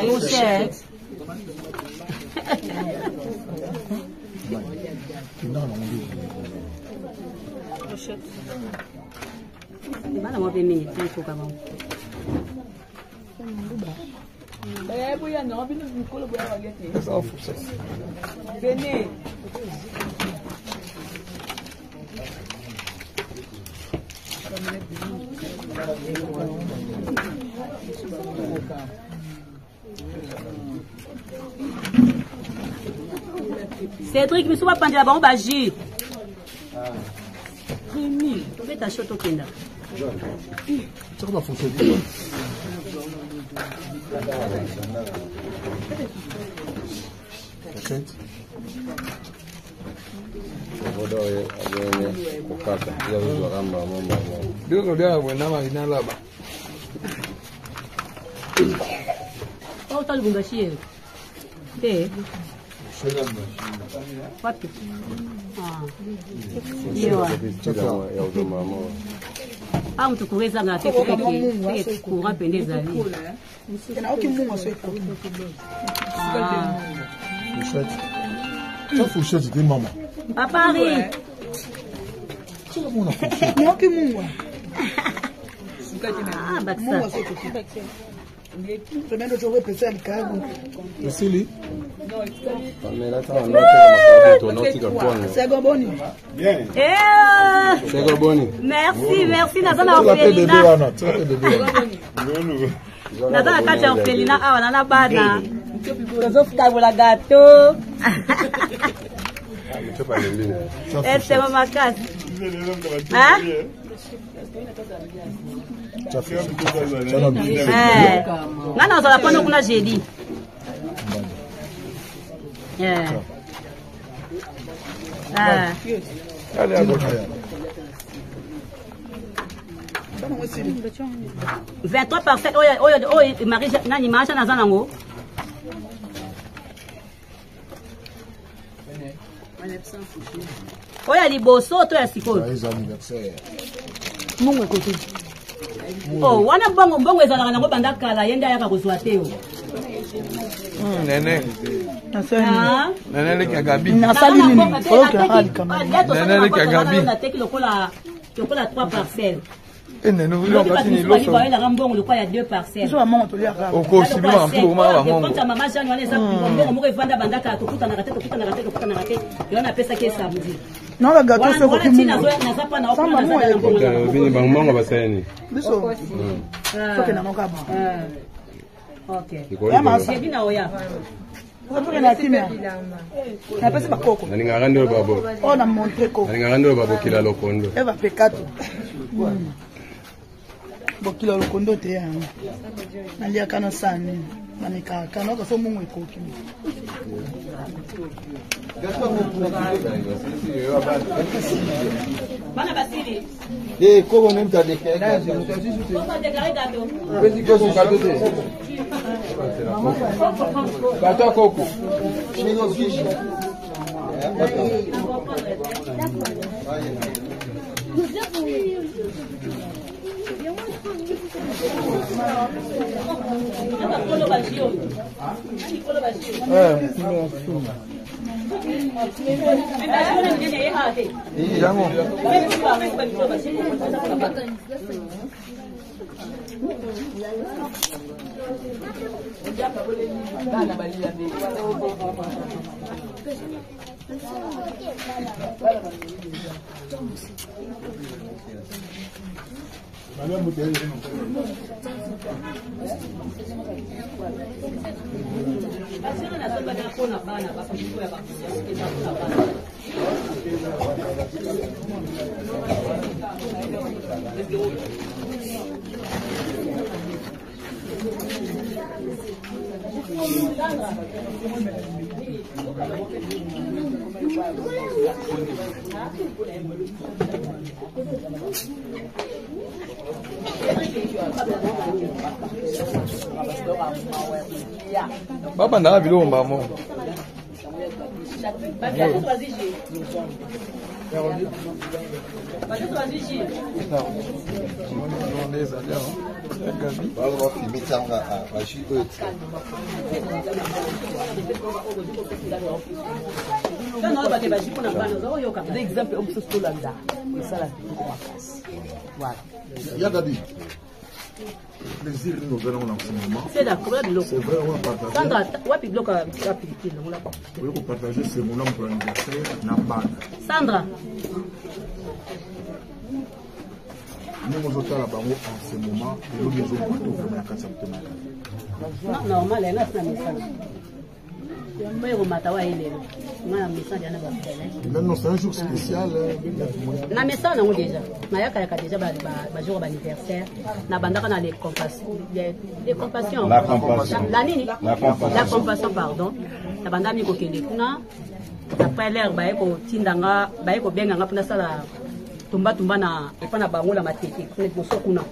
S1: Fourchette. Bana mwa mpe mingi te ekoka bango.
S6: Venez.
S1: Cédric, misu bapandela bango ba jus. Tobeta sho tokenda.
S7: Tika ba fourchette. Fourchette.
S5: Biloko biaka boye na marina laba.
S1: Auta Lubumbashi ye. Te. Wapi? Ah. Yewa. Ah, mutu courant ezanga te te courant pende ezali.
S9: Naoki mungu so ekoki.
S7: Fourchette. Ça fourchette te mama.
S1: Papa Henri.
S9: Naoki mungu.
S1: Ah, bakisa.
S9: Pembe tozo pesa likabu.
S7: Esili.
S9: Sego boni.
S2: Bien.
S1: Eh!
S2: Sego boni.
S1: Merci, merci naza na orphelinat. Naza na kati ya orphelinat awa na na bana. Tozokabola gâteau. Esengo makasi. Hein? Eh, nga nazala pano kuna jeudi. Eh. Ah. 23 parcelle oyo oyo oyo Marie nani Marie naza nango. Oyo ya liboso to ya sikoyo?
S9: Mbongo ekoki.
S1: Oh, wana mbongo mbongo ezalaka nango banda kala ye nde ayaka kozwa te o.
S5: Nene.
S1: Ah.
S5: Nene leki ya Gabi.
S9: Nasali nini? Olokela likambo.
S5: Nene leki ya Gabi.
S1: Nateki lokola lokola 3 parcelles.
S5: Eh, nene oyo kasi ni loso.
S1: Bayelaka mbongo lokola ya 2 parcelles.
S9: Biso ba mongo toliaka.
S5: Okosi bino ba mpo ma ba mongo.
S1: Compte ya mama Jeanne wana eza mbongo moko evanda banda kala tokutanaka te tokutanaka te tokutanaka te. Yo napesaki ye samedi.
S9: Non ba gâteau so ekoki mungu.
S1: Naza pa na okuna naza na mbongo.
S2: Bini bango basali nini?
S9: Biso. Soki na moka ba.
S1: Ok.
S9: Ya masa.
S1: Jeudi na oya.
S9: Ozoke na kimia. Napesi bakoko.
S2: Nalingaka nde babo.
S9: Oyo na montre ko.
S2: Nalingaka nde babokila lokondo.
S9: Eva pekato. Bokila lokondo te yango. Naliaka na sani. Namekaka nayoka so mungu ekoki.
S1: Bana basili.
S2: Eh, koko même t'as déclaré.
S1: Koko déclaré gâteau.
S2: Petit koko gâteau te. Gâteau koko.
S5: Yango. Babandaka biloko mbamo.
S6: Exemple oyo biso tolanda esala kitoko makasi. Voilà.
S7: Ya Gabi, plaisir nini ozali nango na ce moment?
S1: C'est d'accord, biloko.
S7: C'est vrai, on va partager.
S1: Sandra, wapi biloko ya pilipili longola.
S7: Oye kopartage ce moment pour l'anniversaire na bana.
S1: Sandra.
S7: Ndenge ozotala bango en ce moment, elongi ezomata vraiment na kati ya motema ya Gabi.
S1: Non, normal, nga sina mesana. Oyo komata wa ye lelo. Nga na mesana deja na bafele.
S7: Non, non, c'est un jour spécial.
S1: Na mesana nango deja. Nayakalaka deja bajour ba anniversaire. Nabandaka na les compassions. Les compassions.
S13: La compassion.
S1: La nini?
S13: La compassion.
S1: La compassion, pardon. Nabanda mi kokende kuna. Après l'heure baye kotinda nga, baye kobenga nga mpona sala tumba tumba na epa na bango na matete kuna liboso kuna.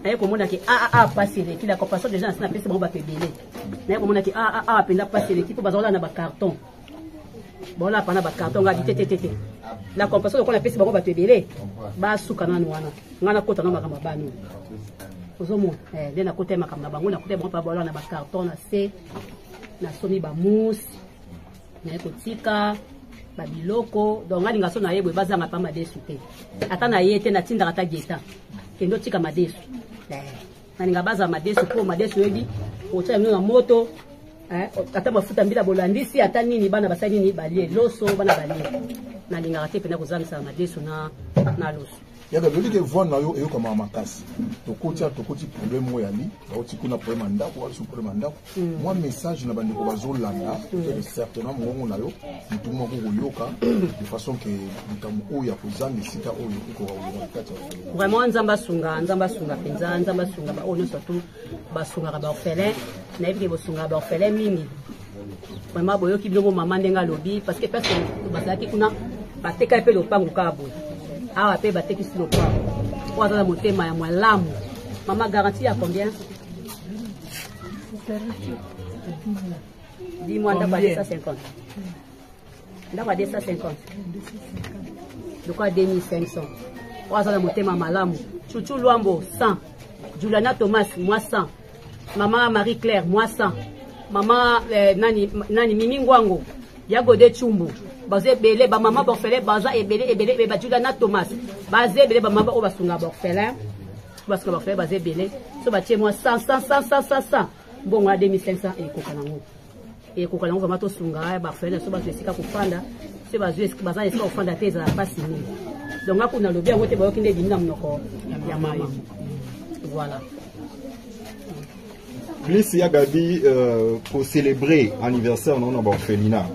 S1: Naye komona ke a a a pasi eleki la compassion deja nasi napesi bango bato ebele. Naye komona ke a a a mpenza pasi eleki mpo bazala na bacarton. Baolapa na bacarton nga di te te te te. La compassion lokola napesi bango bato ebele basuka nanu wana. Nga nakota na makambo ya bana. Ozomona nde nakota ye makambo na bango, nakota ye bango mpa baolala na bacarton na se, nasomi bamousse, naye kotika babiloko. Donc nga linga so na ye boye bazanga pa madesu te. Ata na ye te natindaka ata geta kende otika madesu. Nalinga bazala madesu mpo madesu oyebi otya yango na moto, ata mafuta mbila bolandisi ata nini bana basali nini balie loso bana balie. Nalingaka te mpena kozangisa madesu na loso.
S7: Yaka lobi ke voix na yo eyokamaka makasi. Tokoti awa, tokoti problème oyo yali bauti kuna, problème ya ndako wali, problème ya ndako. Mwa message na bandeko bazolanda, peut-être certainement mongongo na yo motu moko koyoka de façon ke likambo oyo ya kozanga esika oyo ekoka kolonga na kati ya orphelinat.
S1: Vraiment Nzambe asunga, Nzambe asunga mpenza, Nzambe asunga baoyo nyonso tu basungaka baorphelin. Nayebi ke bosungaka baorphelin mingi. Vraiment boyoki biloko mama ndenge alobi, parce que place bazalaki kuna batekaki mpe lopango kaka boye. Awa mpe batekisi lopango. Oyo aza na motema ya malamu. Mama, garantie ya combien? Dis-moi, ndako ya 250. Ndako ya 250. Lokola 2500. Oyo aza na motema malamu. Chuchu Luambo 100. Juliana Thomas moi 100. Mama Marie Claire moi 100. Mama nani, nani Mimi Ngwango, Yagode Chumbu. Baza ebele ba mama orphelin, baza ebele ebele ebele ba Juliana Thomas. Baza ebele ba mama oyo basunga ba orphelin. Basunga ba orphelin baza ebele. So batie moi 100 100 100 100 100 100. Mbongo ya 2500 ekoka nango. Ekoka nango vraiment tosunga ba orphelin so bazo esika kofanda. So bazo esika baza esika kofanda te ezala pasi mingi. Donc nga kuna lobi yango te bayoki nde ebimi na monoko ya mama. Voilà.
S13: Plus ya Gabi pour célébrer anniversaire non na orphelinat.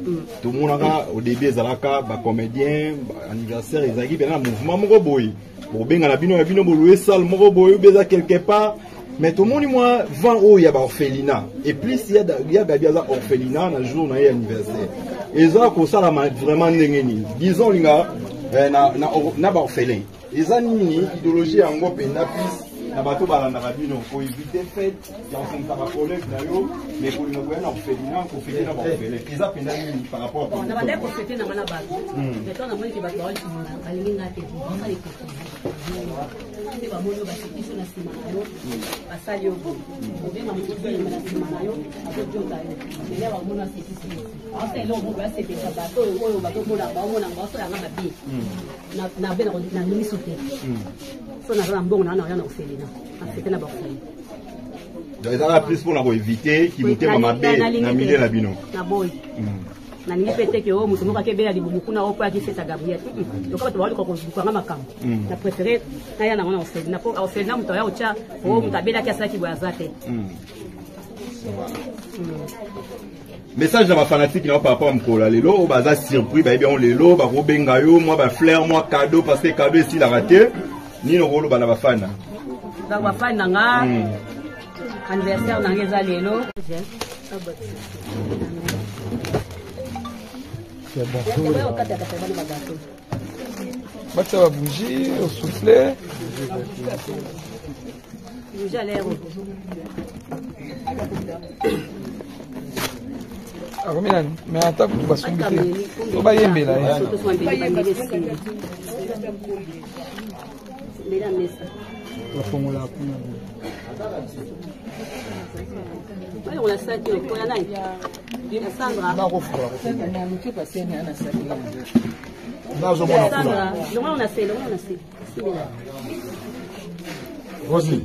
S13: Tout le monde au début ezalaka ba comédien anniversaire ezalaki bien mouvement moko boy. Bo benga na bino ya bino bo louer salle moko boy beza quelque part. Mais tout le monde moi vent oyo ya ba orphelinat. Et plus ya ya Gabi aza orphelinat na jour na ye anniversaire. Eza ko sala vraiment ndenge nini. Disons linga na na na ba orphelin. Eza nini idéologie yango penda plus na bato balandaka bino koevite fete ya kosangisa bacollègue na yo, mais kolinga koya na orphelinat kofete na baorphelin eza mpenza nini par rapport à
S1: na bandaki kofete nanga na bato, mais to namoni ke bato balingi nga te, basala hypocrisie nde bamoni oyo basekisi na nsima na yo, basali yo boye, obenga moto ozoyemba na nsima na yo azojota yo, mais bamoni asekisi yo, aosala eloko moko basepelisa bato oyo oyo bazomona baomona baosala yanga mabe na be na miso te. So naza na mbongo na wana na orphelinat afete na baorphelin.
S13: Donc ezalaka plus mpona koevite kimotema mabe na milieu na bino.
S1: Na boyi nalingi mpe te ke oyo moto moko akebela libumu kuna oyo po akifeta Gabriel loka bato baoluka kolukanga makambo. Na préféré naya nango na orphelinat po orphelinat moto aya kotya oyo moto abelaki asalaki boye aza te.
S13: Message na bafanatike na yo par rapport ya mokolo ya lelo oyo baza surpris, bayebi yango lelo, bakobenga yo mwa bafleur, mwa cadeau, parce que cadeau esilaka te. Nini okoloba na bafana?
S1: Donc bafani na nga, anniversaire na nga eza lelo.
S5: C'est bon. Batia ba bougie, au soufflet.
S1: Bougie à l'air.
S5: Akomi nani? Mais ata kutu basombi te. To bayembela ye.
S10: Bafongola kuna.
S1: Balongola saki okoya nani? Ya Sandra.
S7: Nakofungola. Nazomona kuna.
S1: Longola na se, longola na se. Simbela.
S7: Rosi.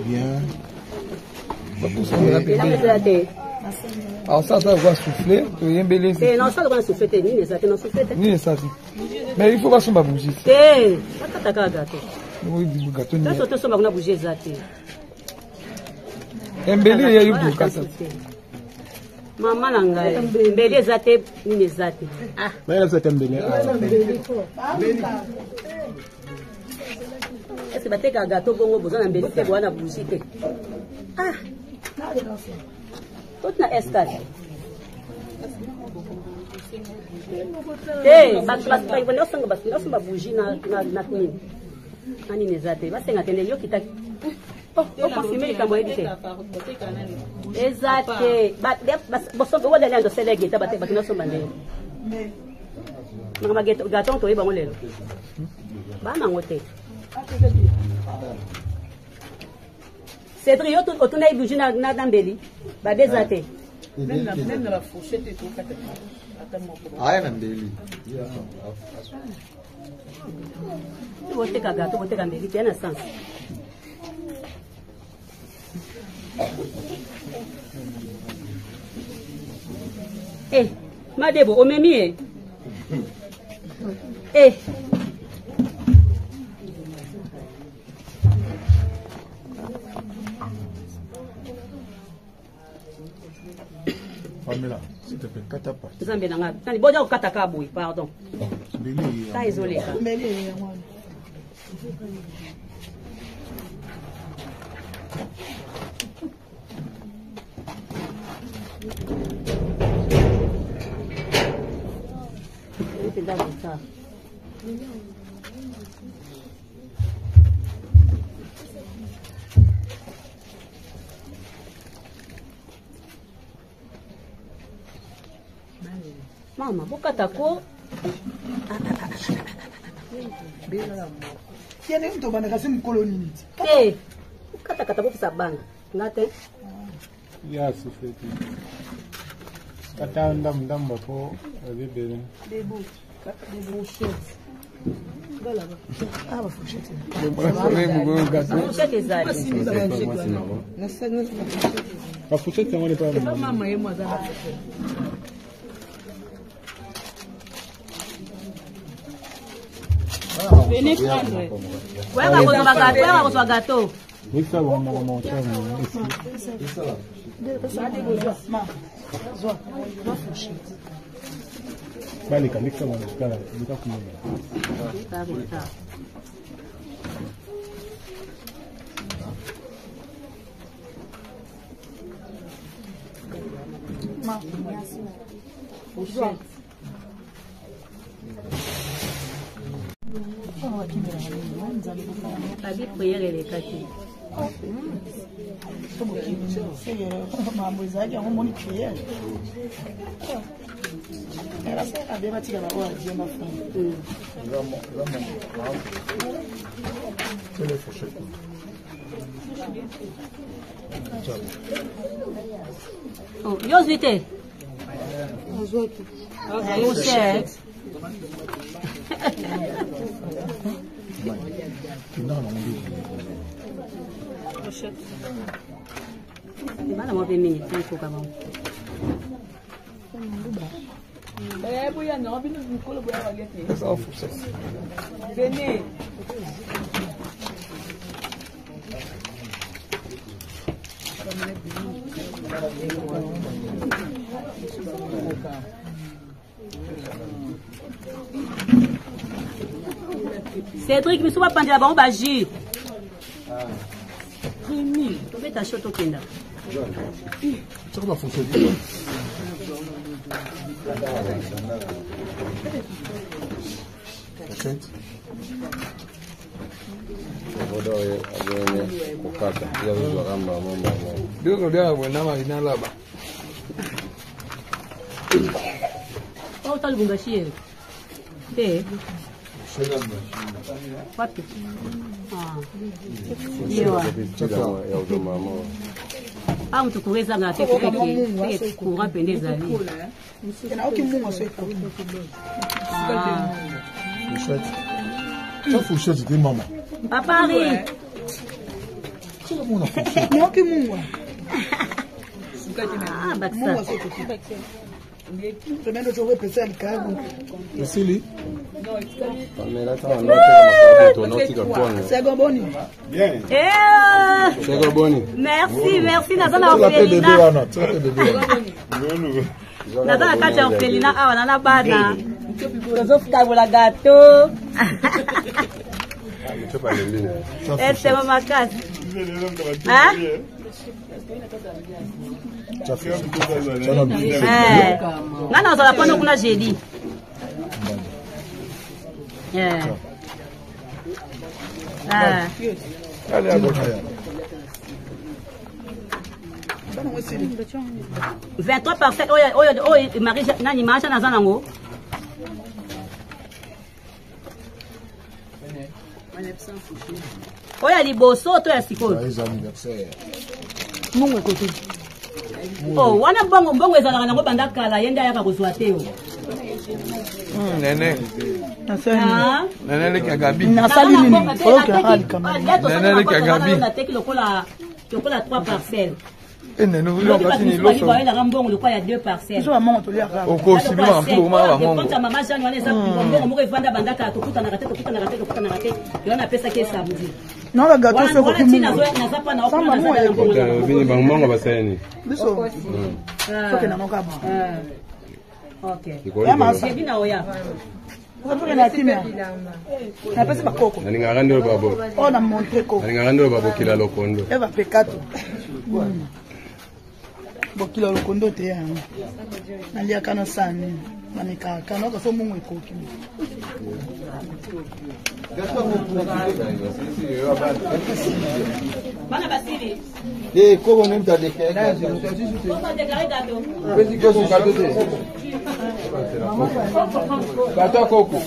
S7: Bien.
S1: Elamba te.
S5: Alors ça, ata lokola souffle, toyembeli.
S1: Te, na osala lokola souffle te, nini eza te, na souffle te.
S5: Nini eza te? Mais il faut basomba bougie.
S1: Te, bakata kaka gâteau.
S5: Gâteau nini?
S1: Nyonso tosomba kuna bougie eza te.
S5: Embeli ya yo bokata.
S1: Mama na ngai, mbeli eza te, nini eza te. Ah.
S10: Bayela biso ata mbeli.
S1: Est-ce batekaka gâteau bongo boza na mbeli te, boza na bougie te? Ah. Toti na S4. Te, bato basonga basomba bougie na nini? Na nini eza te. Basenga te nde yo kita. Okonfirme likambo oyebi te. Eza te. Odali ando sele geta bato nasomba ndenge. Makambo gâteau toyeba yango lelo. Bana yango te. Cédric, yo otuna ye bougie na mbeli. Babe eza te.
S3: Même na bafourchette ekokata ata moko.
S14: Aya na mbeli.
S1: Boteka gâteau, boteka mbeli te na sens. Eh, Madebo, omemi ye. Eh.
S7: Pamela, s'il te plaît, kata partie.
S1: Nzambe na nga. Nani boja kokata ka boye, pardon. Ta ezoleka. Mpenza retard. Mama, bokata ko.
S9: Ye ndenge tobandaka se mokolo nini ti?
S1: Te, bokatakata bopesa bana. Nga te.
S10: Ya souffle te. Kata ndambo ndambo po eza ebele.
S9: Ah, bafourchette.
S1: Fourchette ezali.
S10: Bafourchette yango nde pa
S6: mama ye mo aza na fourchette.
S11: Venez prendre.
S1: Oyaka kozwa gâteau, oyaka kozwa gâteau.
S10: Yebisa bango moko moko tia bango esi. Baleka lekisa bango tala leka kuna.
S1: Babi prière elekaki.
S9: Makambo ezalaki yango omoni priere basalaka be batika bango ya bien bafrère.
S1: Oh, yo ozwi te? Fourchette.
S7: Allemagne kendaka nango nde.
S1: Bana mwa mpe mingi te ekoka bango.
S6: Venez.
S1: Cédric, misu bapandela bango ba jus. Tobeta sho tokenda.
S7: Soko ba fourchette. Fourchette.
S5: Biloko liaka boye na marina laba.
S1: Auta Lubumbashi ye. Te. Wapi? Ah. Yewa. Ah, mutu courant ezanga te te courant mpenza ezali.
S9: Nayoki mungu so ekoki.
S7: Fourchette. Ça fourchette te mama.
S1: Papa Henri.
S9: Nayoki mungu.
S1: Ah, bakisa.
S9: Mungu so ekoki. Pembe tozo epesa likabu.
S7: Esili.
S9: Sego boni.
S13: Bien.
S1: Eh!
S13: Sego boni.
S1: Merci, merci naza na
S7: Tika pe bebe
S1: orphelinat.
S7: wana, tika pe bebe wana.
S1: Naza na kati ya orphelinat awa na na bana. Tozokabola gâteau. Esengo makasi. Hein? Eh. Nga nazala mpona kuna jeudi. Eh. Ah. 23 parcelle oyo oyo oyo Marie nani Marie naza nango. Oyo ya liboso to ya sikoyo?
S7: Joyeux anniversaire.
S9: Mungu ekoki.
S1: Oh, wana mbongo mbongo ezalaka nango banda kala ye nde ayaka kozwa te o.
S5: Nene.
S1: Ah.
S5: Nene leki ya Gabi.
S9: Nasali nini? Koloki ya likama.
S5: Nene leki ya Gabi.
S1: Nateki lokola lokola 3 parcelles.
S5: Eh nene ozwi kasi ni loso.
S1: Bayelaka mbongo lokola ya 2 parcelles.
S9: Biso bamongo toliaka.
S5: Okosi bino makambo okoma ba mongo.
S1: Compte ya mama Jeanne wana eza mbongo moko evanda banda kala tokutanaka te tokutanaka te tokutanaka te. Yo napesaki ye samedi.
S9: Non ba gâteau so ekoki mungu.
S1: Naza pa na okuna naza na mbongo.
S13: Bini bango basali nini?
S9: Biso. Soki na moka ba.
S1: Ok.
S9: Ya masa.
S1: Jeudi na oya.
S9: Soki na kimia. Napesi bakoko.
S13: Nalingaka nde oyo babo.
S9: Oyo na montre ko.
S13: Nalingaka nde oyo babokila lokondo.
S9: Eva pekato. Bokila lokondo te yango. Naliaka na sani. Namekaka nayoka so mungu ekoki.
S1: Bana basili.
S2: Eh, koko nde mutu adeklare gâteau.
S1: Koko adeklare gâteau.
S2: Opesi koko gâteau te. Gâteau ya koko.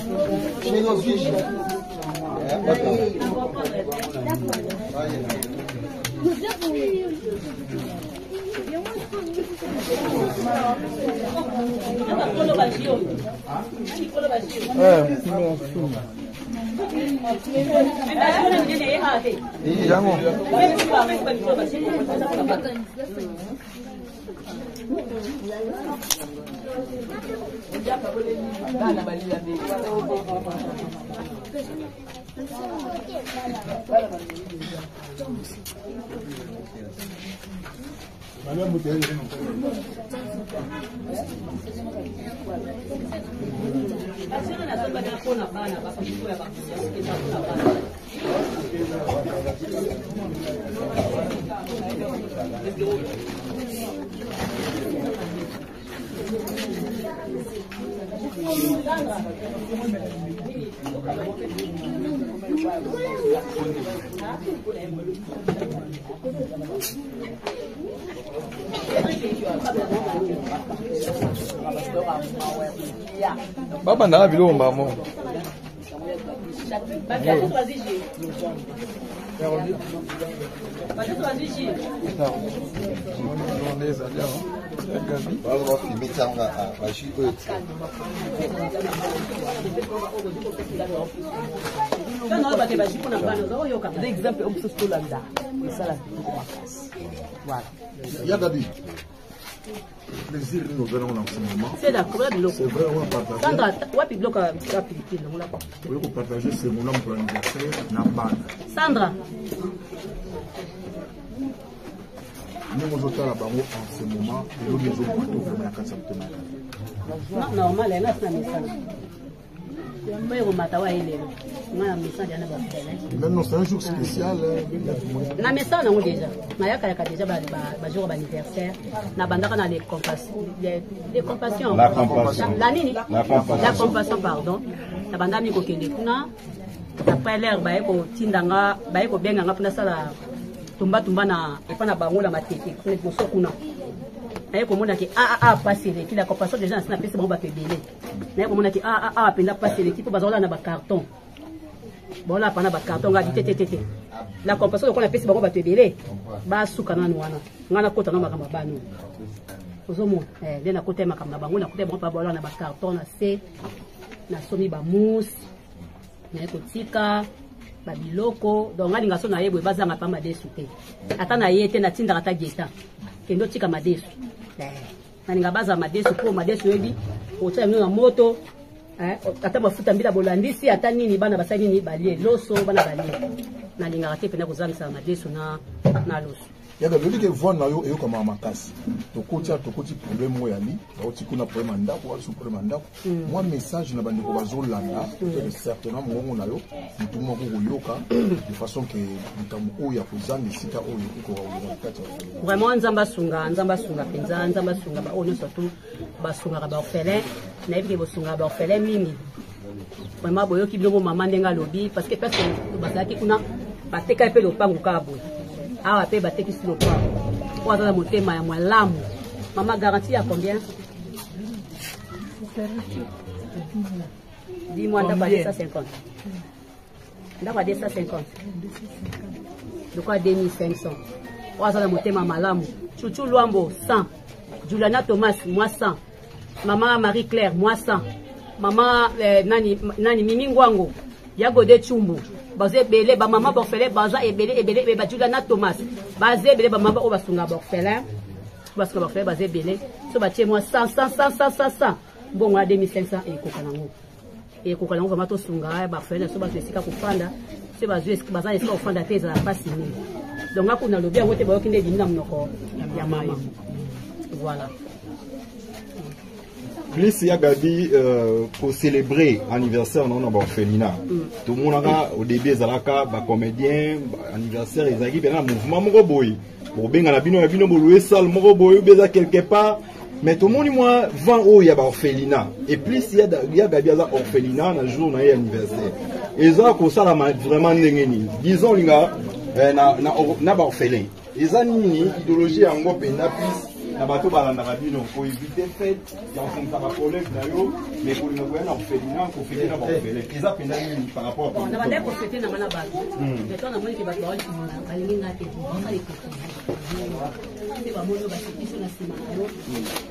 S5: Yango. Babandaka biloko mbala moko.
S12: Eza exemple oyo biso tolanda, esala kitoko makasi. Voilà.
S7: Ya Gabi, plaisir nini oza nango na ce moment?
S1: C'est d'accord, la biloko.
S7: C'est vrai, on va partager.
S1: Sandra, wapi biloko ya pilipili longola.
S7: Oye kopartage ce moment mokolo anniversaire na bana.
S1: Sandra.
S7: Ndenge ozotala bango en ce moment, elongi ezomata vraiment na kati ya motema ya
S1: Non, normal, na sina mesana. Oyo komata wa ye lelo. Nga na mesana deja na bafele.
S7: Non, non, c'est un jour spécial.
S1: Na mesana nango déjà. Nayakayaka déjà bajour ba anniversaire. Nabandaka na les compassions. Les compassions.
S13: La compassion.
S1: La nini?
S13: La compassion.
S1: La compassion, pardon. Nabanda mi kokende kuna. Après l'heure baye kotinda nga, baye kobenga nga mpona sala tumba tumba na epa na bango na Matete kuna liboso kuna. Naye komona ke aa pasi eleki. La compassion déjà nasi napesi bango bato ebele. Naye komona ke aa mpenza pasi eleki mpo bazala na bacarton, bolapa na bacarton. Nga di te te te te, la compassion lokola napesi bango bato ebele, basuka nanu wana, nga nakota na makambo ya bano. Ozomona nde nakota ye makambo na bango, nakota ye bango mpa bolala na bacarton na se. Nasomi bamousse, naye kotika babiloko. Donc nga linga so na ye boye, bazanga mpa madesu te. Ata na ye te, natindaka ata geta kende otika madesu. Nalinga bazala madesu mpo madesu oyebi otia bino na moto, ata mafuta mbila bolandisi ata nini, bana basali nini, balie loso, bana balie. Nalingaka te mpena kozangisa madesu na loso.
S7: Yaka lobi ke voix na yo eyokamaka makasi. Tokoti tokoti problème oyo yali bauti kuna, problème ya ndako walisu, problème ya ndako. Mwa message na bandeko bazolanda, peut-être certainement mongongo na yo motu moko koyoka de façon ke likambo oyo ya kozanga esika oyo ekoka koleka kati ya
S1: Vraiment, Nzambe asunga, Nzambe asunga mpenza, Nzambe asunga baoyo nyonso tu basungaka baorphelin. Nayebi ke bosungaka baorphelin mingi. Vraiment, boyoki biloko mama ndenge alobi, parce que place bazalaki kuna batekaki mpe lopango kaka boye. Awa mpe batekisi lopango. Oyo aza na motema ya malamu. Mama, garantie ya combien? Dis-moi, ndako ya 250, ndako ya 250 lokola 2500. Oyo aza na motema malamu: Chuchu Lwambo 100, Juliana Thomas moi 100, mama Marie Claire moi 100, mama nani, nani, Mimi Ngwango, Yagode Chumbu, baza ebele. Bamama baorphelin baza ebele ebele ebele. Bajuliana Thomas baza ebele. Bamama oyo basunga baorphelin, basunga baorphelin baza ebele. So batie mwa 100 100 100 100 100 100, mbongo ya 2500 ekoka nango, ekoka nango. Vraiment, tosunga baorphelin so bazwa esika kofanda. So bazwi, baza esika kofanda te, ezala mpasi mingi. Donc nga kuna lobi yango te, bayoki nde ebimi na monoko ya mama. Voilà.
S13: Plus ya Gabi, kocélébrer anniversaire nango na baorphelinat, tomonaka au début ezalaka bacomédien, anniversaire ezalaki mpena na mouvement moko boye, bokobengana bino ya bino, bolouer salle moko boye obe eza quelque part. Mais tomoni mwa vent oyo ya baorphelinat, et plus ya, ya Gabi aza orphelinat na jour na ye anniversaire, eza kosalama vraiment ndenge nini? Disons olinga na baorphelin, eza nini idéologie yango mpenza? Plus na bato balandaka bino, koéviter fête ya kosangisa bacollègue na yo, mais kolinga koya na orphelinat, kofêter na baorphelin, eza mpenza nini par rapport
S1: à? Na bandaki kofêter nanga na bato, mais to namoni ke bato balingi nga te, basala ekoki nde bamoni oyo basekisi na nsima na yo,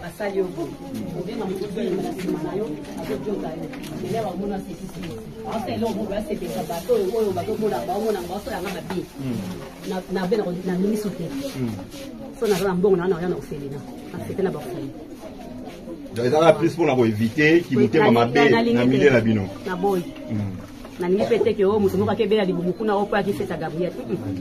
S1: basali yo boye, obenga moto ozoyemba na nsima na yo, azodioka yo ele bamoni asekisi yo, asala eloko moko basepelisa bato oyo bazomona, baomona baosalanga mabe. Nabe na miso te. So naza na mbongo na na oya na orphelinat, nafêter na baorphelin.
S13: Donc ezalaka plus mpona koéviter kimotema mabe na milieu na bino?
S1: Naboyi, nalingi mpe te ke oyo moto moko akebela libumu kuna oyo po ayaki fête ya Gabriel.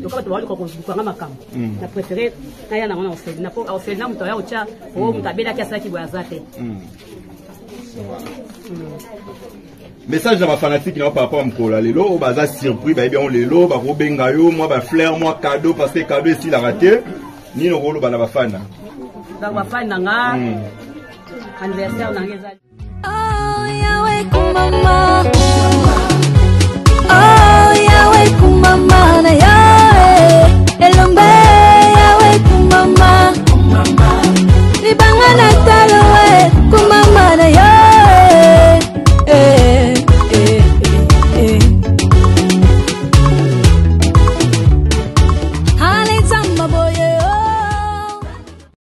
S1: Loka bato baoluka kolukanga makambo, na préféré naya nango na orphelinat, po orphelinat moto aya kotya oyo moto abelaki asalaki boye aza te.
S13: Message na bafanatike na yo par rapport ya mokolo ya lelo, oyo baza surpris, bayebi yango lelo, bakobenga yo mwa bafleur, mwa cadeau, parce que cadeau esilaka te. Nini okoloba na bafana?
S1: Donc bafani na nga, anniversaire na nga eza
S4: Oh, Yahweh kumama.